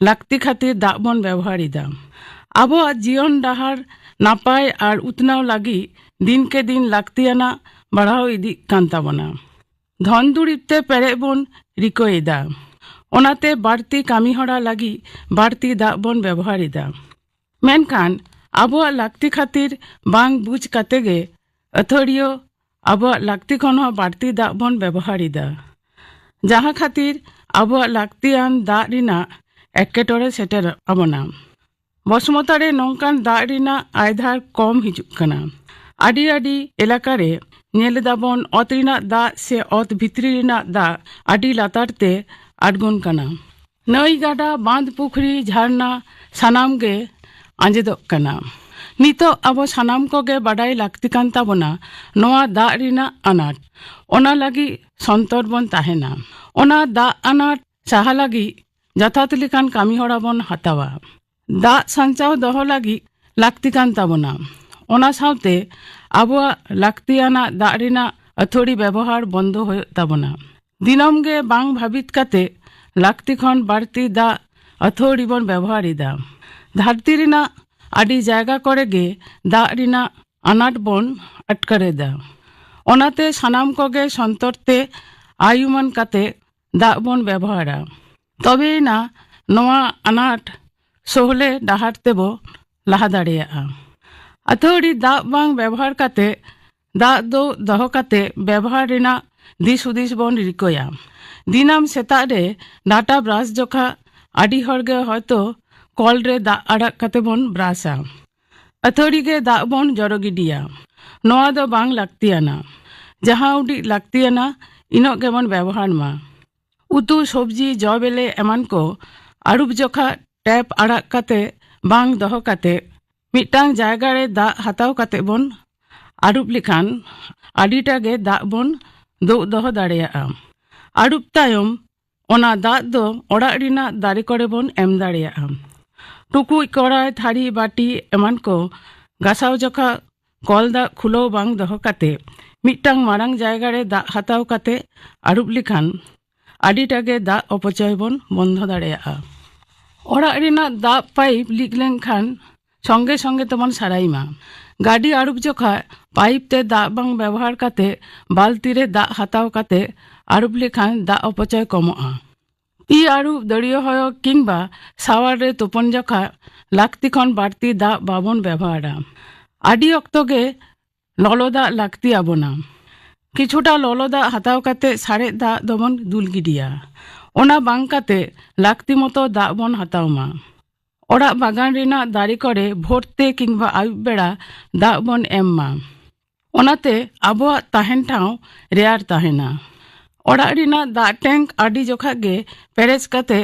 ᱞᱟᱹᱠᱛᱤ ᱠᱷᱟᱹᱛᱤᱨ ᱫᱟᱜ ᱵᱚᱱ ᱵᱮᱵᱚᱦᱟᱨ ᱮᱫᱟ᱾ ᱟᱵᱚᱣᱟᱜ ᱡᱤᱭᱚᱱ ᱰᱟᱦᱟᱨ ᱱᱟᱯᱟᱭ ᱟᱨ ᱩᱛᱱᱟᱹᱣ ᱞᱟᱹᱜᱤᱫ ᱫᱤᱱ ᱠᱮ ᱫᱤᱱ ᱞᱟᱹᱠᱛᱤᱭᱟᱱᱟᱜ ᱵᱟᱲᱦᱟᱣ ᱤᱫᱤᱜ ᱠᱟᱱ ᱛᱟᱵᱚᱱᱟ᱾ ᱫᱷᱚᱱ ᱫᱩᱨᱤᱵ ᱛᱮ ᱯᱮᱨᱮᱡ ᱵᱚᱱ ᱨᱤᱠᱟᱹᱭᱮᱫᱟ, ᱚᱱᱟᱛᱮ ᱵᱟᱹᱲᱛᱤ ᱠᱟᱹᱢᱤ ᱦᱚᱨᱟ ᱞᱟᱹᱜᱤᱫ ᱵᱟᱹᱲᱛᱤ ᱫᱟᱜ ᱵᱚᱱ ᱵᱮᱵᱚᱦᱟᱨ ᱮᱫᱟ᱾ ᱢᱮᱱᱠᱷᱟᱱ ᱟᱵᱚᱣᱟᱜ ᱞᱟᱹᱠᱛᱤ ᱠᱷᱟᱹᱛᱤᱨ ᱵᱟᱝ ᱵᱩᱡᱽ ᱠᱟᱛᱮ ᱜᱮ ᱟᱹᱛᱷᱟᱹᱲᱤᱭᱟᱹ ᱟᱵᱚᱣᱟᱜ ᱞᱟᱹᱠᱛᱤ ᱠᱷᱚᱱ ᱦᱚᱸ ᱵᱟᱹᱲᱛᱤ ᱫᱟᱜ ᱵᱚᱱ ᱵᱮᱵᱚᱦᱟᱨ ᱮᱫᱟ, ᱡᱟᱦᱟᱸ ᱠᱷᱟᱹᱛᱤᱨ ᱟᱵᱚᱣᱟᱜ ᱞᱟᱹᱠᱛᱤᱭᱟᱱ ᱫᱟᱜ ᱨᱮᱱᱟᱜ ᱮᱴᱠᱮᱴᱚᱬᱮ ᱥᱮᱴᱮᱨ ᱟᱵᱚᱱᱟ᱾ ᱵᱚᱥᱢᱚᱛᱟ ᱨᱮ ᱱᱚᱝᱠᱟᱱ ᱫᱟᱜ ᱨᱮᱱᱟᱜ ᱟᱭᱫᱷᱟᱨ ᱠᱚᱢ ᱦᱤᱡᱩᱜ ᱠᱟᱱᱟ᱾ ᱟᱹᱰᱤ ᱟᱹᱰᱤ ᱮᱞᱟᱠᱟ ᱨᱮ ᱧᱮᱞ ᱮᱫᱟᱵᱚᱱ, ᱚᱛ ᱨᱮᱱᱟᱜ ᱫᱟᱜ ᱥᱮ ᱚᱛ ᱵᱷᱤᱛᱨᱤ ᱨᱮᱱᱟᱜ ᱫᱟᱜ ᱟᱹᱰᱤ ᱞᱟᱛᱟᱨ ᱛᱮ ᱟᱬᱜᱚᱱ ᱠᱟᱱᱟ᱾ ᱱᱟᱹᱭ, ᱜᱟᱰᱟ, ᱵᱟᱸᱫᱽ, ᱯᱩᱠᱷᱨᱤ, ᱡᱷᱟᱨᱱᱟ ᱥᱟᱱᱟᱢ ᱜᱮ ᱟᱸᱡᱮᱫᱚᱜ ᱠᱟᱱᱟ᱾ ᱱᱤᱛᱚᱜ ᱟᱵᱚ ᱥᱟᱱᱟᱢ ᱠᱚᱜᱮ ᱵᱟᱰᱟᱭ ᱞᱟᱹᱠᱛᱤ ᱠᱟᱱ ᱛᱟᱵᱚᱱᱟ ᱱᱚᱣᱟ ᱫᱟᱜ ᱨᱮᱱᱟᱜ ᱟᱱᱟᱴ᱾ ᱚᱱᱟ ᱞᱟᱹᱜᱤᱫ ᱥᱚᱱᱛᱚᱨ ᱵᱚᱱ ᱛᱟᱦᱮᱱᱟ᱾ ᱚᱱᱟ ᱫᱟᱜ ᱟᱱᱟᱴ ᱥᱟᱦᱟ ᱞᱟᱹᱜᱤᱫ ᱡᱚᱛᱷᱟᱛ ᱞᱮᱠᱟᱱ ᱠᱟᱹᱢᱤ ᱦᱚᱨᱟ ᱵᱚᱱ ᱦᱟᱛᱟᱣᱟ᱾ ᱫᱟᱜ ᱥᱟᱧᱪᱟᱣ ᱫᱚᱦᱚ ᱞᱟᱹᱜᱤᱫ ᱞᱟᱹᱠᱛᱤ ᱠᱟᱱ ᱛᱟᱵᱚᱱᱟ᱾ ᱚᱱᱟ ᱥᱟᱶᱛᱮ ᱟᱵᱚᱣᱟᱜ ᱞᱟᱹᱠᱛᱤᱭᱟᱱᱟᱜ ᱫᱟᱜ ᱨᱮᱱᱟᱜ ᱟᱹᱛᱷᱟᱹᱲᱤ ᱵᱮᱵᱚᱦᱟᱨ ᱵᱚᱱᱫᱚ ᱦᱩᱭᱩᱜ ᱛᱟᱵᱚᱱᱟ᱾ ᱫᱤᱱᱟᱹᱢ ᱜᱮ ᱵᱟᱝ ᱵᱷᱟᱵᱤᱛ ᱠᱟᱛᱮ ᱞᱟᱹᱠᱛᱤ ᱠᱷᱚᱱ ᱵᱟᱹᱲᱛᱤ ᱫᱟᱜ ᱟᱹᱛᱷᱟᱹᱲᱤ ᱵᱚᱱ ᱵᱮᱵᱚᱦᱟᱨ ᱮᱫᱟ᱾ ᱫᱷᱟᱹᱨᱛᱤ ᱨᱮᱱᱟᱜ ᱟᱹᱰᱤ ᱡᱟᱭᱜᱟ ᱠᱚᱨᱮ ᱜᱮ ᱫᱟᱜ ᱨᱮᱱᱟᱜ ᱟᱱᱟᱴ ᱵᱚᱱ ᱟᱴᱠᱟᱨ ᱮᱫᱟ᱾ ᱚᱱᱟᱛᱮ ᱥᱟᱱᱟᱢ ᱠᱚᱜᱮ ᱥᱚᱱᱛᱚᱨ ᱛᱮ ᱟᱭᱩᱢᱟᱹᱱ ᱠᱟᱛᱮ ᱫᱟᱜ ᱵᱚᱱ ᱵᱮᱵᱚᱦᱟᱨᱟ᱾ ᱛᱚᱵᱮᱭᱮᱱᱟ ᱱᱚᱣᱟ ᱟᱱᱟᱴ ᱥᱚᱦᱞᱮ ᱰᱟᱦᱟᱨ ᱛᱮᱵᱚ ᱞᱟᱦᱟ ᱫᱟᱲᱮᱭᱟᱜᱼᱟ᱾ ᱟᱹᱛᱷᱟᱹᱲᱤ ᱫᱟᱜ ᱵᱟᱝ ᱵᱮᱵᱚᱦᱟᱨ ᱠᱟᱛᱮ, ᱫᱟᱜ ᱫᱚ ᱫᱚᱦᱚ ᱠᱟᱛᱮ ᱵᱮᱵᱚᱦᱟᱨ ᱨᱮᱱᱟᱜ ᱫᱤᱥ ᱦᱩᱫᱤᱥ ᱵᱚᱱ ᱨᱤᱠᱟᱹᱭᱟ᱾ ᱫᱤᱱᱟᱢ ᱥᱮᱛᱟᱜ ᱨᱮ ᱰᱟᱴᱟ ᱵᱨᱟᱥ ᱡᱚᱠᱷᱟ ᱟᱹᱰᱤ ᱦᱚᱲ ᱜᱮ ᱦᱚᱭᱛᱚ ᱠᱚᱞ ᱨᱮ ᱫᱟᱜ ᱟᱲᱟᱜ ᱠᱟᱛᱮ ᱵᱚᱱ ᱵᱨᱟᱥᱟ᱾ ᱟᱹᱛᱷᱟᱹᱲᱤ ᱜᱮ ᱫᱟᱜ ᱵᱚᱱ ᱡᱚᱨᱚ ᱜᱤᱰᱤᱭᱟ᱾ ᱱᱚᱣᱟ ᱫᱚ ᱵᱟᱝ ᱞᱟᱹᱠᱛᱤᱭᱟᱱᱟ᱾ ᱡᱟᱦᱟᱸ ᱩᱰᱤᱡ ᱞᱟᱹᱠᱛᱤᱭᱟᱱᱟ, ᱤᱱᱟᱹᱜ ᱜᱮᱵᱚᱱ ᱵᱮᱵᱚᱦᱟᱨ ᱢᱟ᱾ ᱩᱛᱩ, ᱥᱚᱵᱽᱡᱤ, ᱡᱚ ᱵᱮᱞᱮ ᱮᱢᱟᱱ ᱠᱚ ᱟᱹᱨᱩᱵ ᱡᱚᱠᱷᱟ ᱴᱮᱯ ᱟᱲᱟᱜ ᱠᱟᱛᱮ ᱵᱟᱝ ᱫᱚᱦᱚ ᱠᱟᱛᱮ ᱢᱤᱫᱴᱟᱝ ᱡᱟᱭᱜᱟ ᱨᱮ ᱫᱟᱜ ᱦᱟᱛᱟᱣ ᱠᱟᱛᱮ ᱵᱚᱱ ᱟᱹᱨᱩᱵ ᱞᱮᱠᱷᱟᱱ ᱟᱹᱰᱤᱴᱟ ᱜᱮ ᱫᱟᱜ ᱵᱚᱱ ᱫᱩᱜ ᱫᱚᱦᱚ ᱫᱟᱲᱮᱭᱟᱜᱼᱟ᱾ ᱟᱹᱨᱩᱵ ᱛᱟᱭᱚᱢ ᱚᱱᱟ ᱫᱟᱜ ᱫᱚ ᱚᱲᱟᱜ ᱨᱮᱱᱟᱜ ᱫᱟᱨᱮ ᱠᱚᱨᱮ ᱵᱚᱱ ᱮᱢ ᱫᱟᱲᱮᱭᱟᱜᱼᱟ᱾ ᱴᱩᱠᱩᱡ, ᱠᱚᱲᱟᱭ, ᱛᱷᱟᱹᱨᱤ, ᱵᱟᱹᱴᱤ ᱮᱢᱟᱱ ᱠᱚ ᱜᱟᱥᱟᱣ ᱡᱚᱠᱷᱟ ᱠᱚᱞ ᱫᱟᱜ ᱠᱷᱩᱞᱟᱹᱣ ᱵᱟᱝ ᱫᱚᱦᱚ ᱠᱟᱛᱮ ᱢᱤᱫᱴᱟᱝ ᱢᱟᱨᱟᱝ ᱡᱟᱭᱜᱟ ᱨᱮ ᱫᱟᱜ ᱦᱟᱛᱟᱣ ᱠᱟᱛᱮ ᱟᱹᱨᱩᱵ ᱞᱮᱠᱷᱟᱱ ᱟᱹᱰᱤᱴᱟ ᱜᱮ ᱫᱟᱜ ᱚᱯᱚᱪᱚᱭ ᱵᱚᱱ ᱵᱚᱱᱫᱚ ᱫᱟᱲᱮᱭᱟᱜᱼᱟ᱾ ᱚᱲᱟᱜ ᱨᱮᱱᱟᱜ ᱫᱟᱜ ᱯᱟᱭᱤᱯ ᱞᱤᱠ ᱞᱮᱱᱠᱷᱟᱱ ᱥᱚᱸᱜᱮ ᱥᱚᱸᱜᱮ ᱛᱮᱵᱚᱱ ᱥᱟᱨᱟᱭ ᱢᱟ᱾ ᱜᱟᱹᱰᱤ ᱟᱹᱨᱩᱵ ᱡᱚᱠᱷᱟ ᱯᱟᱭᱤᱯ ᱛᱮ ᱫᱟᱜ ᱵᱟᱝ ᱵᱮᱵᱚᱦᱟᱨ ᱠᱟᱛᱮ ᱵᱟᱹᱞᱛᱤ ᱨᱮ ᱫᱟᱜ ᱦᱟᱛᱟᱣ ᱠᱟᱛᱮ ᱟᱹᱨᱩᱵ ᱞᱮᱠᱷᱟᱱ ᱫᱟᱜ ᱚᱯᱚᱪᱚᱭ ᱠᱚᱢᱚᱜᱼᱟ᱾ ᱛᱤ ᱟᱹᱨᱩᱵ, ᱫᱟᱹᱲᱤᱭᱟᱹ ᱦᱚᱭᱚ ᱠᱤᱝᱵᱟ ᱥᱟᱣᱟᱨ ᱨᱮ ᱛᱩᱯᱩᱱ ᱡᱚᱠᱷᱟ ᱞᱟᱹᱠᱛᱤ ᱠᱷᱚᱱ ᱵᱟᱹᱲᱛᱤ ᱫᱟᱜ ᱵᱟᱵᱚᱱ ᱵᱮᱵᱚᱦᱟᱨᱟ᱾ ᱟᱹᱰᱤ ᱚᱠᱛᱚ ᱜᱮ ᱞᱚᱞᱚ ᱫᱟᱜ ᱞᱟᱹᱠᱛᱤ ᱟᱵᱚᱱᱟ᱾ ᱠᱤᱪᱷᱩᱴᱟ ᱞᱚᱞᱚ ᱫᱟᱜ ᱦᱟᱛᱟᱣ ᱠᱟᱛᱮ ᱥᱟᱨᱮᱡ ᱫᱟᱜ ᱫᱚᱵᱚᱱ ᱫᱩᱞ ᱜᱤᱰᱤᱭᱟ᱾ ᱚᱱᱟ ᱵᱟᱝ ᱠᱟᱛᱮ ᱞᱟᱹᱠᱛᱤ ᱢᱚᱛᱚ ᱫᱟᱜ ᱵᱚᱱ ᱦᱟᱛᱟᱣ ᱢᱟ᱾ ᱚᱲᱟᱜ ᱵᱟᱜᱟᱱ ᱨᱮᱱᱟᱜ ᱫᱟᱨᱮ ᱠᱚᱨᱮ ᱵᱷᱳᱨ ᱛᱮ ᱠᱤᱝᱵᱟ ᱟᱹᱭᱩᱵ ᱵᱮᱲᱟ ᱫᱟᱜ ᱵᱚᱱ ᱮᱢ ᱢᱟ᱾ ᱚᱱᱟᱛᱮ ᱟᱵᱚᱣᱟᱜ ᱛᱟᱦᱮᱱ ᱴᱷᱟᱶ ᱨᱮᱭᱟᱲ ᱛᱟᱦᱮᱱᱟ᱾ ᱚᱲᱟᱜ ᱨᱮᱱᱟᱜ ᱫᱟᱜ ᱴᱮᱝᱠ ᱟᱹᱰᱤ ᱡᱚᱠᱷᱟ ᱜᱮ ᱯᱮᱨᱮᱡ ᱠᱟᱛᱮ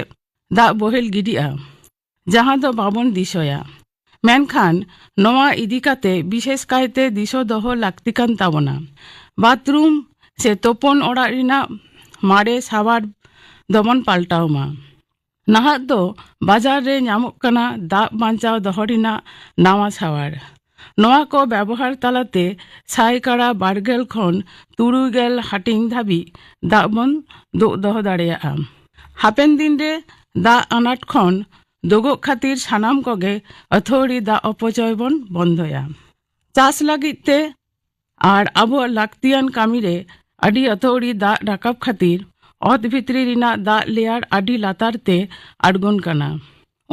ᱫᱟᱜ ᱵᱚᱦᱮᱞ ᱜᱤᱰᱤᱜᱼᱟ, ᱡᱟᱦᱟᱸ ᱫᱚ ᱵᱟᱵᱚᱱ ᱫᱤᱥᱟᱹᱭᱟ᱾ ᱢᱮᱱᱠᱷᱟᱱ ᱱᱚᱣᱟ ᱤᱫᱤ ᱠᱟᱛᱮ ᱵᱤᱥᱮᱥ ᱠᱟᱭᱛᱮ ᱫᱤᱥᱟᱹ ᱫᱚᱦᱚ ᱞᱟᱹᱠᱛᱤ ᱠᱟᱱ ᱛᱟᱵᱚᱱᱟ᱾ ᱵᱟᱛᱷᱨᱩᱢ ᱥᱮ ᱛᱳᱯᱳᱱ ᱚᱲᱟᱜ ᱨᱮᱱᱟᱜ ᱢᱟᱨᱮ ᱥᱟᱣᱟᱨ ᱫᱚᱵᱚᱱ ᱯᱟᱞᱴᱟᱣ ᱢᱟ᱾ ᱱᱟᱦᱟᱜ ᱫᱚ ᱵᱟᱡᱟᱨ ᱨᱮ ᱧᱟᱢᱚᱜ ᱠᱟᱱᱟ ᱫᱟᱜ ᱵᱟᱧᱪᱟᱣ ᱫᱚᱦᱚ ᱨᱮᱱᱟᱜ ᱱᱟᱣᱟ ᱥᱟᱣᱟᱨ᱾ ᱱᱚᱣᱟ ᱠᱚ ᱵᱮᱵᱚᱦᱟᱨ ᱛᱟᱞᱟᱛᱮ ᱥᱟᱭᱠᱟᱲᱟ ᱵᱟᱨ ᱜᱮᱞ ᱠᱷᱚᱱ ᱛᱩᱨᱩᱭ ᱜᱮᱞ ᱦᱟᱹᱴᱤᱧ ᱫᱷᱟᱹᱵᱤᱡ ᱫᱟᱜ ᱵᱚᱱ ᱫᱩᱜ ᱫᱚᱦᱚ ᱫᱟᱲᱮᱭᱟᱜᱼᱟ᱾ ᱦᱟᱯᱮᱱ ᱫᱤᱱ ᱨᱮ ᱫᱟᱜ ᱟᱱᱟᱴ ᱠᱷᱚᱱ ᱫᱩᱜᱚᱜ ᱠᱷᱟᱹᱛᱤᱨ ᱥᱟᱱᱟᱢ ᱠᱚᱜᱮ ᱟᱹᱛᱷᱟᱹᱣᱲᱤ ᱫᱟᱜ ᱚᱯᱚᱪᱚᱭ ᱵᱚᱱ ᱵᱚᱱᱫᱚᱭᱟ᱾ ᱪᱟᱥ ᱞᱟᱹᱜᱤᱫ ᱛᱮ ᱟᱨ ᱟᱵᱚᱣᱟᱜ ᱞᱟᱹᱠᱛᱤᱭᱟᱱ ᱠᱟᱹᱢᱤ ᱨᱮ ᱟᱹᱰᱤ ᱟᱹᱛᱷᱟᱹᱣᱲᱤ ᱫᱟᱜ ᱨᱟᱠᱟᱵ ᱠᱷᱟᱹᱛᱤᱨ ᱚᱛ ᱵᱷᱤᱛᱨᱤ ᱨᱮᱱᱟᱜ ᱫᱟᱜ ᱞᱮᱭᱟᱨ ᱟᱹᱰᱤ ᱞᱟᱛᱟᱨ ᱛᱮ ᱟᱬᱜᱚᱱ ᱠᱟᱱᱟ᱾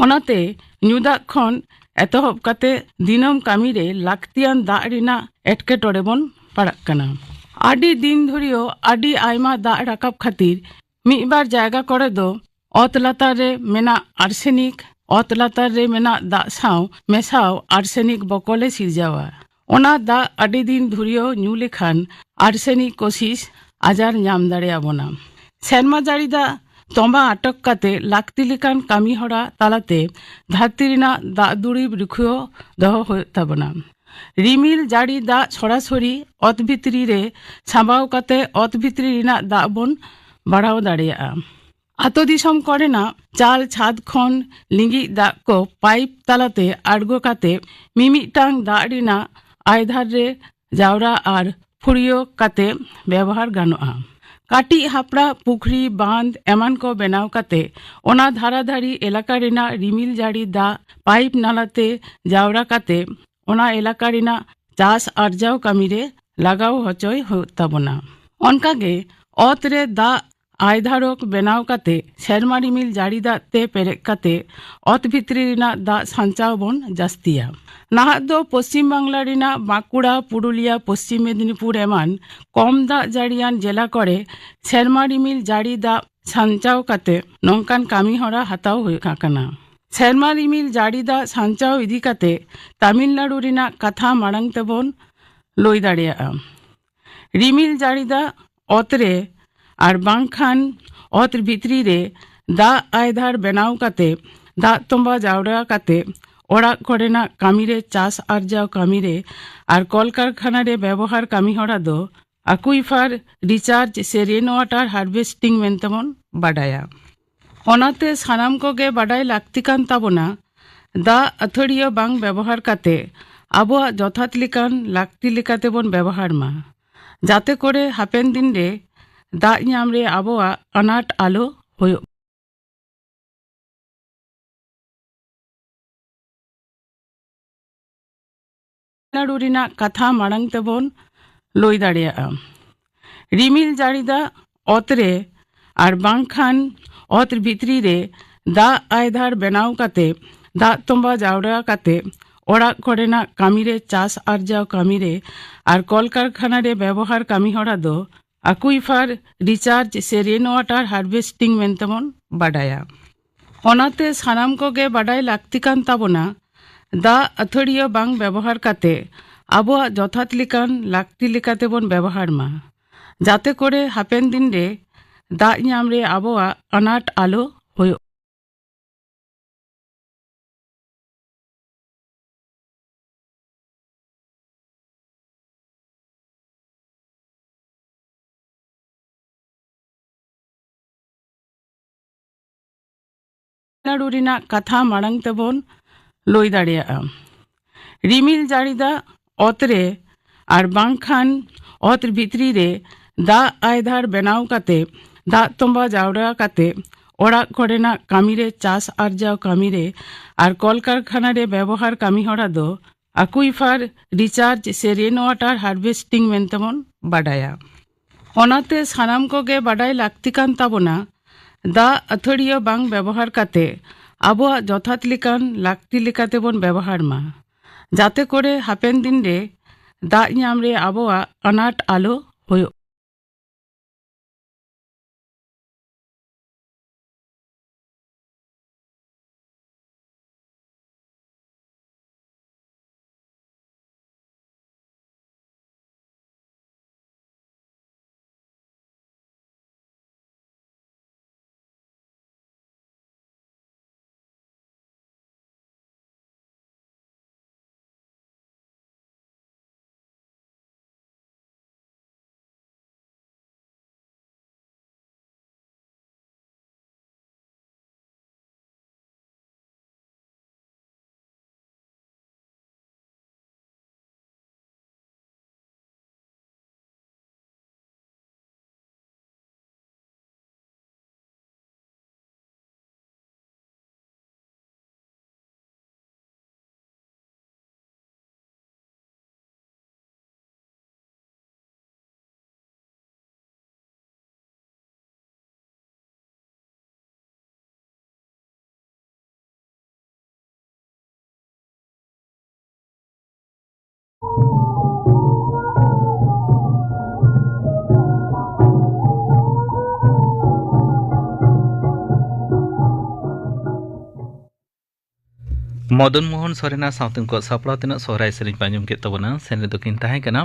ᱚᱱᱟᱛᱮ ᱧᱩ ᱫᱟᱜ ᱠᱷᱚᱱ ᱮᱛᱚᱦᱚᱵ ᱠᱟᱛᱮ ᱫᱤᱱᱟᱹᱢ ᱠᱟᱹᱢᱤ ᱨᱮ ᱞᱟᱹᱠᱛᱤᱭᱟᱱ ᱫᱟᱜ ᱨᱮᱱᱟᱜ ᱮᱴᱠᱮᱴᱚᱬᱮ ᱵᱚᱱ ᱯᱟᱲᱟᱜ ᱠᱟᱱᱟ᱾ ᱟᱹᱰᱤ ᱫᱤᱱ ᱫᱷᱩᱨᱤᱭᱟᱹ ᱟᱹᱰᱤ ᱟᱭᱢᱟ ᱫᱟᱜ ᱨᱟᱠᱟᱵ ᱠᱷᱟᱹᱛᱤᱨ ᱢᱤᱫ ᱵᱟᱨ ᱡᱟᱭᱜᱟ ᱠᱚᱨᱮ ᱫᱚ ᱚᱛ ᱞᱟᱛᱟᱨ ᱨᱮ ᱢᱮᱱᱟᱜ ᱟᱨᱥᱮᱱᱤᱠ ᱚᱛ ᱞᱟᱛᱟᱨ ᱨᱮ ᱢᱮᱱᱟᱜ ᱫᱟᱜ ᱥᱟᱶ ᱢᱮᱥᱟᱣ ᱟᱨᱥᱮᱱᱤᱠ ᱵᱚᱠᱚᱞᱮ ᱥᱤᱨᱡᱟᱣᱟ᱾ ᱚᱱᱟ ᱫᱟᱜ ᱟᱹᱰᱤ ᱫᱤᱱ ᱫᱷᱩᱨᱭᱟᱹ ᱧᱩ ᱞᱮᱠᱷᱟᱱ ᱟᱨᱥᱮᱱᱤᱠ ᱠᱳᱥᱤᱥ ᱟᱡᱟᱨ ᱧᱟᱢ ᱫᱟᱲᱮᱭᱟᱵᱚᱱᱟ᱾ ᱥᱮᱨᱢᱟ ᱡᱟᱹᱲᱤ ᱫᱟᱜ ᱛᱚᱸᱵᱟ ᱟᱴᱚᱠ ᱠᱟᱛᱮ ᱞᱟᱹᱠᱛᱤ ᱞᱮᱠᱟᱱ ᱠᱟᱹᱢᱤ ᱦᱚᱨᱟ ᱛᱟᱞᱟᱛᱮ ᱫᱷᱟᱹᱨᱛᱤ ᱨᱮᱱᱟᱜ ᱫᱟᱜ ᱫᱩᱨᱤᱵ ᱨᱩᱠᱷᱤᱭᱟᱹ ᱫᱚᱦᱚ ᱦᱩᱭᱩᱜ ᱛᱟᱵᱚᱱᱟ᱾ ᱨᱤᱢᱤᱞ ᱡᱟᱹᱲᱤ ᱫᱟᱜ ᱥᱚᱨᱟᱥᱚᱨᱤ ᱚᱛ ᱵᱷᱤᱛᱨᱤ ᱨᱮ ᱥᱟᱸᱵᱟᱣ ᱠᱟᱛᱮ ᱚᱛ ᱵᱷᱤᱛᱨᱤ ᱨᱮᱱᱟᱜ ᱫᱟᱜ ᱵᱚᱱ ᱵᱟᱲᱦᱟᱣ ᱫᱟᱲᱮᱭᱟᱜᱼᱟ᱾ ᱟᱛᱳ ᱫᱤᱥᱚᱢ ᱠᱚᱨᱮᱱᱟᱜ ᱪᱟᱞ ᱪᱷᱟᱫᱽ ᱠᱷᱚᱱ ᱞᱤᱸᱜᱤᱜ ᱫᱟᱜ ᱠᱚ ᱯᱟᱭᱤᱯ ᱛᱟᱞᱟᱛᱮ ᱟᱬᱜᱚ ᱠᱟᱛᱮ ᱢᱤᱢᱤᱫᱴᱟᱝ ᱫᱟᱜ ᱨᱮᱱᱟᱜ ᱟᱭᱫᱷᱟᱨ ᱨᱮ ᱡᱟᱣᱨᱟ ᱟᱨ ᱯᱷᱩᱲᱭᱟᱹ ᱠᱟᱛᱮ ᱵᱮᱣᱦᱟᱨ ᱜᱟᱱᱚᱜᱼᱟ᱾ ᱠᱟᱹᱴᱤᱡ ᱦᱟᱯᱲᱟ, ᱯᱩᱠᱷᱨᱤ, ᱵᱟᱸᱫᱷ ᱮᱢᱟᱱ ᱠᱚ ᱵᱮᱱᱟᱣ ᱠᱟᱛᱮ ᱚᱱᱟ ᱫᱷᱟᱨᱟ ᱫᱷᱟᱨᱤ ᱮᱞᱟᱠᱟ ᱨᱮᱱᱟᱜ ᱨᱤᱢᱤᱞ ᱡᱟᱹᱲᱤ ᱫᱟᱜ ᱯᱟᱭᱤᱯ ᱱᱟᱞᱟᱛᱮ ᱡᱟᱣᱨᱟ ᱠᱟᱛᱮ ᱚᱱᱟ ᱮᱞᱟᱠᱟ ᱨᱮᱱᱟᱜ ᱪᱟᱥ ᱟᱨᱡᱟᱣ ᱠᱟᱹᱢᱤ ᱨᱮ ᱞᱟᱜᱟᱣ ᱦᱚᱪᱚᱭ ᱦᱩᱭᱩᱜ ᱛᱟᱵᱚᱱᱟ᱾ ᱚᱱᱠᱟᱜᱮ ᱚᱛ ᱨᱮ ᱫᱟᱜ ᱟᱭᱫᱷᱟᱨᱚᱠ ᱵᱮᱱᱟᱣ ᱠᱟᱛᱮ ᱥᱮᱨᱢᱟ ᱨᱤᱢᱤᱞ ᱡᱟᱹᱲᱤ ᱫᱟᱜ ᱛᱮ ᱯᱮᱨᱮᱡ ᱠᱟᱛᱮ ᱚᱛ ᱵᱷᱤᱛᱨᱤ ᱨᱮᱱᱟᱜ ᱫᱟᱜ ᱥᱟᱧᱪᱟᱣ ᱵᱚᱱ ᱡᱟᱹᱥᱛᱤᱭᱟ᱾ ᱱᱟᱦᱟᱜ ᱫᱚ ᱯᱚᱥᱪᱤᱢ ᱵᱟᱝᱞᱟ ᱨᱮᱱᱟᱜ ᱵᱟᱸᱠᱩᱲᱟ, ᱯᱩᱨᱩᱞᱤᱭᱟ, ᱯᱚᱥᱪᱤᱢ ᱢᱮᱫᱤᱱᱤᱯᱩᱨ ᱮᱢᱟᱱ ᱠᱚᱢ ᱫᱟᱜ ᱡᱟᱹᱲᱤᱭᱟᱱ ᱡᱮᱞᱟ ᱠᱚᱨᱮ ᱥᱮᱨᱢᱟ ᱨᱤᱢᱤᱞ ᱡᱟᱹᱲᱤ ᱫᱟᱜ ᱥᱟᱧᱪᱟᱣ ᱠᱟᱛᱮ ᱱᱚᱝᱠᱟᱱ ᱠᱟᱹᱢᱤ ᱦᱚᱨᱟ ᱦᱟᱛᱟᱣ ᱦᱩᱭᱩᱜ ᱠᱟᱱᱟ᱾ ᱥᱮᱨᱢᱟ ᱨᱤᱢᱤᱞ ᱡᱟᱹᱲᱤ ᱫᱟᱜ ᱥᱟᱧᱪᱟᱣ ᱤᱫᱤ ᱠᱟᱛᱮ ᱛᱟᱢᱤᱞᱱᱟᱲᱩ ᱨᱮᱱᱟᱜ ᱠᱟᱛᱷᱟ ᱢᱟᱲᱟᱝ ᱛᱮᱵᱚᱱ ᱞᱟᱹᱭ ᱫᱟᱲᱮᱭᱟᱜᱼᱟ᱾ ᱨᱤᱢᱤᱞ ᱡᱟᱹᱲᱤ ᱫᱟᱜ ᱚᱛ ᱨᱮ ᱟᱨ ᱵᱟᱝᱠᱷᱟᱱ ᱚᱛ ᱵᱷᱤᱛᱨᱤ ᱨᱮ ᱫᱟᱜ ᱟᱭᱫᱷᱟᱨ ᱵᱮᱱᱟᱣ ᱠᱟᱛᱮ ᱫᱟᱜ ᱛᱚᱸᱵᱟ ᱡᱟᱣᱨᱟ ᱠᱟᱛᱮ ᱚᱲᱟᱜ ᱠᱚᱨᱮᱱᱟᱜ ᱠᱟᱹᱢᱤ ᱨᱮ, ᱪᱟᱥ ᱟᱨᱡᱟᱣ ᱠᱟᱹᱢᱤ ᱨᱮ ᱟᱨ ᱠᱚᱞᱠᱟᱨᱠᱷᱟᱱᱟ ᱨᱮ ᱵᱮᱵᱚᱦᱟᱨ ᱠᱟᱹᱢᱤ ᱦᱚᱨᱟ ᱫᱚ ᱟᱠᱩᱭᱯᱷᱟᱨ ᱨᱤᱪᱟᱨᱡᱽ ᱥᱮ ᱨᱮᱱ ᱣᱟᱴᱟᱨ ᱦᱟᱨᱵᱷᱮᱥᱴᱤᱝ ᱢᱮᱱᱛᱮ ᱵᱚᱱ ᱵᱟᱰᱟᱭᱟ᱾ ᱚᱱᱟᱛᱮ ᱥᱟᱱᱟᱢ ᱠᱚᱜᱮ ᱵᱟᱰᱟᱭ ᱞᱟᱹᱠᱛᱤ ᱠᱟᱱ ᱛᱟᱵᱚᱱᱟ, ᱫᱟᱜ ᱟᱹᱛᱷᱟᱹᱲᱤᱭᱟᱹ ᱵᱟᱝ ᱵᱮᱵᱚᱦᱟᱨ ᱠᱟᱛᱮ ᱟᱵᱚᱣᱟᱜ ᱡᱚᱛᱷᱟᱛ ᱞᱮᱠᱟᱱ ᱞᱟᱹᱠᱛᱤ ᱞᱮᱠᱟᱛᱮ ᱵᱚᱱ ᱵᱮᱵᱚᱦᱟᱨ ᱢᱟ, ᱡᱟᱛᱮ ᱠᱚᱨᱮ ᱦᱟᱯᱮᱱ ᱫᱤᱱ ᱨᱮ ᱫᱟᱜ ᱧᱟᱢ ᱨᱮ ᱟᱵᱚᱣᱟᱜ ᱟᱱᱟᱴ ᱟᱞᱚ ᱦᱩᱭᱩᱜ᱾ ᱛᱟᱢᱤᱞᱱᱟᱲᱩ ᱨᱮᱱᱟᱜ ᱠᱟᱛᱷᱟ ᱢᱟᱲᱟᱝ ᱛᱮᱵᱚᱱ ᱞᱟᱹᱭ ᱫᱟᱲᱮᱭᱟᱜᱼᱟ᱾ ᱨᱤᱢᱤᱞ ᱡᱟᱹᱲᱤ ᱫᱟᱜ ᱚᱛ ᱨᱮ ᱟᱨ ᱵᱟᱝᱠᱷᱟᱱ ᱚᱛ ᱵᱷᱤᱛᱨᱤ ᱨᱮ ᱫᱟᱜ ᱟᱭᱫᱷᱟᱨ ᱵᱮᱱᱟᱣ ᱠᱟᱛᱮ, ᱫᱟᱜ ᱛᱚᱸᱵᱟ ᱡᱟᱣᱨᱟ ᱠᱟᱛᱮ, ᱚᱲᱟᱜ ᱠᱚᱨᱮᱱᱟᱜ ᱠᱟᱹᱢᱤ ᱨᱮ, ᱪᱟᱥ ᱟᱨᱡᱟᱣ ᱠᱟᱹᱢᱤ ᱨᱮ ᱟᱨ ᱠᱚᱞᱠᱟᱨᱠᱷᱟᱱᱟ ᱨᱮ ᱵᱮᱵᱚᱦᱟᱨ ᱠᱟᱹᱢᱤ ᱦᱚᱨᱟ ᱫᱚ ᱟᱠᱩᱭᱯᱷᱟᱨ ᱨᱤᱪᱟᱨᱡᱽ ᱥᱮ ᱨᱮᱱ ᱣᱟᱴᱟᱨ ᱦᱟᱨᱵᱷᱮᱥᱴᱤᱝ ᱢᱮᱱᱛᱮ ᱵᱚᱱ ᱵᱟᱰᱟᱭᱟ᱾ ᱚᱱᱟᱛᱮ ᱥᱟᱱᱟᱢ ᱠᱚᱜᱮ ᱵᱟᱰᱟᱭ ᱞᱟᱹᱠᱛᱤ ᱠᱟᱱ ᱛᱟᱵᱚᱱᱟ, ᱫᱟᱜ ᱟᱹᱛᱷᱟᱹᱲᱤᱭᱟᱹ ᱵᱟᱝ ᱵᱮᱵᱚᱦᱟᱨ ᱠᱟᱛᱮ ᱟᱵᱚᱣᱟᱜ ᱡᱚᱛᱷᱟᱛ ᱞᱮᱠᱟᱱ ᱞᱟᱹᱠᱛᱤ ᱞᱮᱠᱟᱛᱮ ᱵᱚᱱ ᱵᱮᱵᱚᱦᱟᱨ ᱢᱟ, ᱡᱟᱛᱮ ᱠᱚᱨᱮ ᱦᱟᱯᱮᱱ ᱫᱤᱱ ᱨᱮ ᱫᱟᱜ ᱧᱟᱢ ᱨᱮ ᱟᱵᱚᱣᱟᱜ ᱟᱱᱟᱴ ᱟᱞᱚ ᱦᱩᱭᱩᱜ᱾ ᱛᱟᱢᱤᱞᱱᱟᱲᱩ ᱨᱮᱱᱟᱜ ᱠᱟᱛᱷᱟ ᱢᱟᱲᱟᱝ ᱛᱮᱵᱚᱱ ᱞᱟᱹᱭ ᱫᱟᱲᱮᱭᱟᱜᱼᱟ᱾ ᱨᱤᱢᱤᱞ ᱡᱟᱹᱲᱤ ᱫᱟᱜ ᱚᱛ ᱨᱮ ᱟᱨ ᱵᱟᱝᱠᱷᱟᱱ ᱚᱛ ᱵᱷᱤᱛᱨᱤ ᱨᱮ ᱫᱟᱜ ᱟᱭᱫᱷᱟᱨ ᱵᱮᱱᱟᱣ ᱠᱟᱛᱮ, ᱫᱟᱜ ᱛᱚᱸᱵᱟ ᱡᱟᱣᱨᱟ ᱠᱟᱛᱮ, ᱚᱲᱟᱜ ᱠᱚᱨᱮᱱᱟᱜ ᱠᱟᱹᱢᱤ ᱨᱮ, ᱪᱟᱥ ᱟᱨᱡᱟᱣ ᱠᱟᱹᱢᱤ ᱨᱮ ᱟᱨ ᱠᱚᱞᱠᱟᱨᱠᱷᱟᱱᱟ ᱨᱮ ᱵᱮᱵᱚᱦᱟᱨ ᱠᱟᱹᱢᱤ ᱦᱚᱨᱟ ᱫᱚ ᱟᱠᱩᱭᱯᱷᱟᱨ ᱨᱤᱪᱟᱨᱡᱽ ᱥᱮ ᱨᱮᱱ ᱣᱟᱴᱟᱨ ᱦᱟᱨᱵᱷᱮᱥᱴᱤᱝ ᱢᱮᱱᱛᱮ ᱵᱚᱱ ᱵᱟᱰᱟᱭᱟ᱾ ᱚᱱᱟᱛᱮ ᱥᱟᱱᱟᱢ ᱠᱚᱜᱮ ᱵᱟᱰᱟᱭ ᱞᱟᱹᱠᱛᱤ ᱠᱟᱱ ᱛᱟᱵᱚᱱᱟ, ᱫᱟᱜ ᱟᱹᱛᱷᱟᱹᱲᱤᱭᱟᱹ ᱵᱟᱝ ᱵᱮᱵᱚᱦᱟᱨ ᱠᱟᱛᱮ ᱟᱵᱚᱣᱟᱜ ᱡᱚᱛᱷᱟᱛ ᱞᱮᱠᱟᱱ ᱞᱟᱹᱠᱛᱤ ᱞᱮᱠᱟᱛᱮ ᱵᱚᱱ ᱵᱮᱵᱚᱦᱟᱨ ᱢᱟ, ᱡᱟᱛᱮ ᱠᱚᱨᱮ ᱦᱟᱯᱮᱱ ᱫᱤᱱ ᱨᱮ ᱫᱟᱜ ᱧᱟᱢ ᱨᱮ ᱟᱵᱚᱣᱟᱜ ᱟᱱᱟᱴ ᱟᱞᱚ ᱦᱩᱭᱩᱜ᱾ ᱢᱚᱫᱚᱱ ᱢᱳᱦᱚᱱ ᱥᱚᱨᱮᱱᱟᱜ ᱥᱟᱶᱛᱮ ᱩᱱᱠᱩᱣᱟᱜ ᱥᱟᱯᱲᱟᱣ ᱛᱮᱱᱟᱜ ᱥᱚᱦᱨᱟᱭ ᱥᱮᱨᱮᱧ ᱯᱮ ᱟᱸᱡᱚᱢ ᱠᱮᱫ ᱛᱟᱵᱚᱱᱟ᱾ ᱥᱮᱨᱮᱧ ᱨᱮᱫᱚ ᱠᱤᱱ ᱛᱟᱦᱮᱸ ᱠᱟᱱᱟ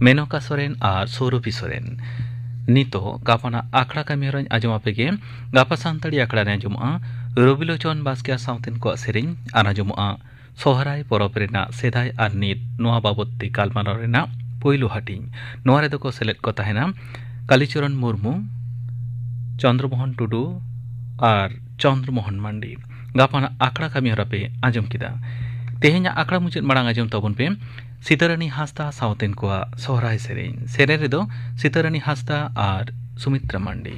ᱢᱮᱱᱚᱠᱟ ᱥᱚᱨᱮᱱ ᱟᱨ ᱥᱳᱨᱚᱵᱷᱤ ᱥᱚᱨᱮᱱ᱾ ᱱᱤᱛᱚᱜ ᱜᱟᱯᱟᱱᱟᱜ ᱟᱠᱷᱲᱟ ᱠᱟᱹᱢᱤ ᱦᱚᱨᱟᱧ ᱟᱸᱡᱚᱢ ᱟᱯᱮ ᱜᱮ᱾ ᱜᱟᱯᱟ ᱥᱟᱱᱛᱟᱲᱤ ᱟᱠᱷᱲᱟ ᱨᱮ ᱟᱸᱡᱚᱢᱚᱜᱼᱟ ᱨᱚᱵᱤᱞᱳᱪᱚᱱ ᱵᱟᱥᱠᱮ ᱥᱟᱶᱛᱮ ᱩᱱᱠᱩᱣᱟᱜ ᱥᱮᱨᱮᱧ, ᱟᱨ ᱟᱸᱡᱚᱢᱚᱜᱼᱟ ᱥᱚᱦᱨᱟᱭ ᱯᱚᱨᱚᱵᱽ ᱨᱮᱱᱟᱜ ᱥᱮᱫᱟᱭ ᱟᱨ ᱱᱤᱛ ᱱᱚᱣᱟ ᱵᱟᱵᱚᱛ ᱛᱮ ᱜᱟᱞᱢᱟᱨᱟᱣ ᱨᱮᱱᱟᱜ ᱯᱩᱭᱞᱩ ᱦᱟᱹᱴᱤᱧ᱾ ᱱᱚᱣᱟ ᱨᱮᱫᱚ ᱠᱚ ᱥᱮᱞᱮᱫ ᱠᱚ ᱛᱟᱦᱮᱱᱟ ᱠᱟᱞᱤᱪᱚᱨᱚᱱ ᱢᱩᱨᱢᱩ, ᱪᱚᱱᱫᱨᱚᱢᱳᱦᱚᱱ ᱴᱩᱰᱩ ᱟᱨ ᱪᱚᱱᱫᱨᱚᱢᱳᱦᱚᱱ ᱢᱟᱱᱰᱤ᱾ ᱜᱟᱯᱟᱱᱟᱜ ᱟᱠᱷᱲᱟ ᱠᱟᱹᱢᱤ ᱦᱚᱨᱟ ᱯᱮ ᱟᱸᱡᱚᱢ ᱠᱮᱫᱟ᱾ ᱛᱮᱦᱮᱧᱟᱜ ᱟᱠᱷᱲᱟ ᱢᱩᱪᱟᱹᱫ ᱢᱟᱲᱟᱝ ᱟᱸᱡᱚᱢ ᱛᱟᱵᱚᱱ ᱯᱮ ᱥᱤᱛᱟᱹᱨᱟᱹᱱᱤ ᱦᱟᱸᱥᱫᱟ ᱥᱟᱶᱛᱮᱱ ᱠᱚᱣᱟᱜ ᱥᱚᱦᱨᱟᱭ ᱥᱮᱨᱮᱧ᱾ ᱥᱮᱨᱮᱧ ᱨᱮᱫᱚ ᱥᱤᱛᱟᱹᱨᱟᱹᱱᱤ ᱦᱟᱸᱥᱫᱟ ᱟᱨ ᱥᱩᱢᱤᱛᱨᱟ ᱢᱟᱱᱰᱤ᱾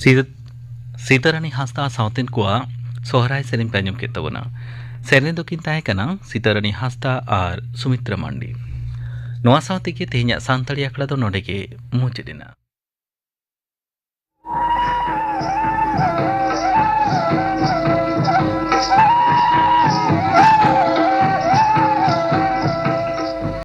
ᱥᱤᱫ- ᱥᱤᱛᱟᱹᱨᱟᱱᱤ ᱦᱟᱸᱥᱫᱟ ᱥᱟᱶᱛᱮᱱ ᱠᱚᱣᱟᱜ ᱥᱚᱦᱨᱟᱭ ᱥᱮᱨᱮᱧ ᱯᱮ ᱟᱸᱡᱚᱢ ᱠᱮᱫ ᱛᱟᱵᱚᱱᱟ᱾ ᱥᱮᱨᱮᱧ ᱫᱚᱠᱤᱱ ᱛᱟᱦᱮᱸ ᱠᱟᱱᱟ ᱥᱤᱛᱟᱹᱨᱟᱱᱤ ᱦᱟᱸᱥᱫᱟ ᱟᱨ ᱥᱩᱢᱤᱛᱨᱟ ᱢᱟᱱᱰᱤ᱾ ᱱᱚᱣᱟ ᱥᱟᱶ ᱛᱮᱜᱮ ᱛᱮᱦᱮᱧᱟᱜ ᱥᱟᱱᱛᱟᱲᱤ ᱟᱠᱷᱲᱟ ᱫᱚ ᱱᱚᱰᱮ ᱜᱮ ᱢᱩᱪᱟᱹᱫ ᱮᱱᱟ᱾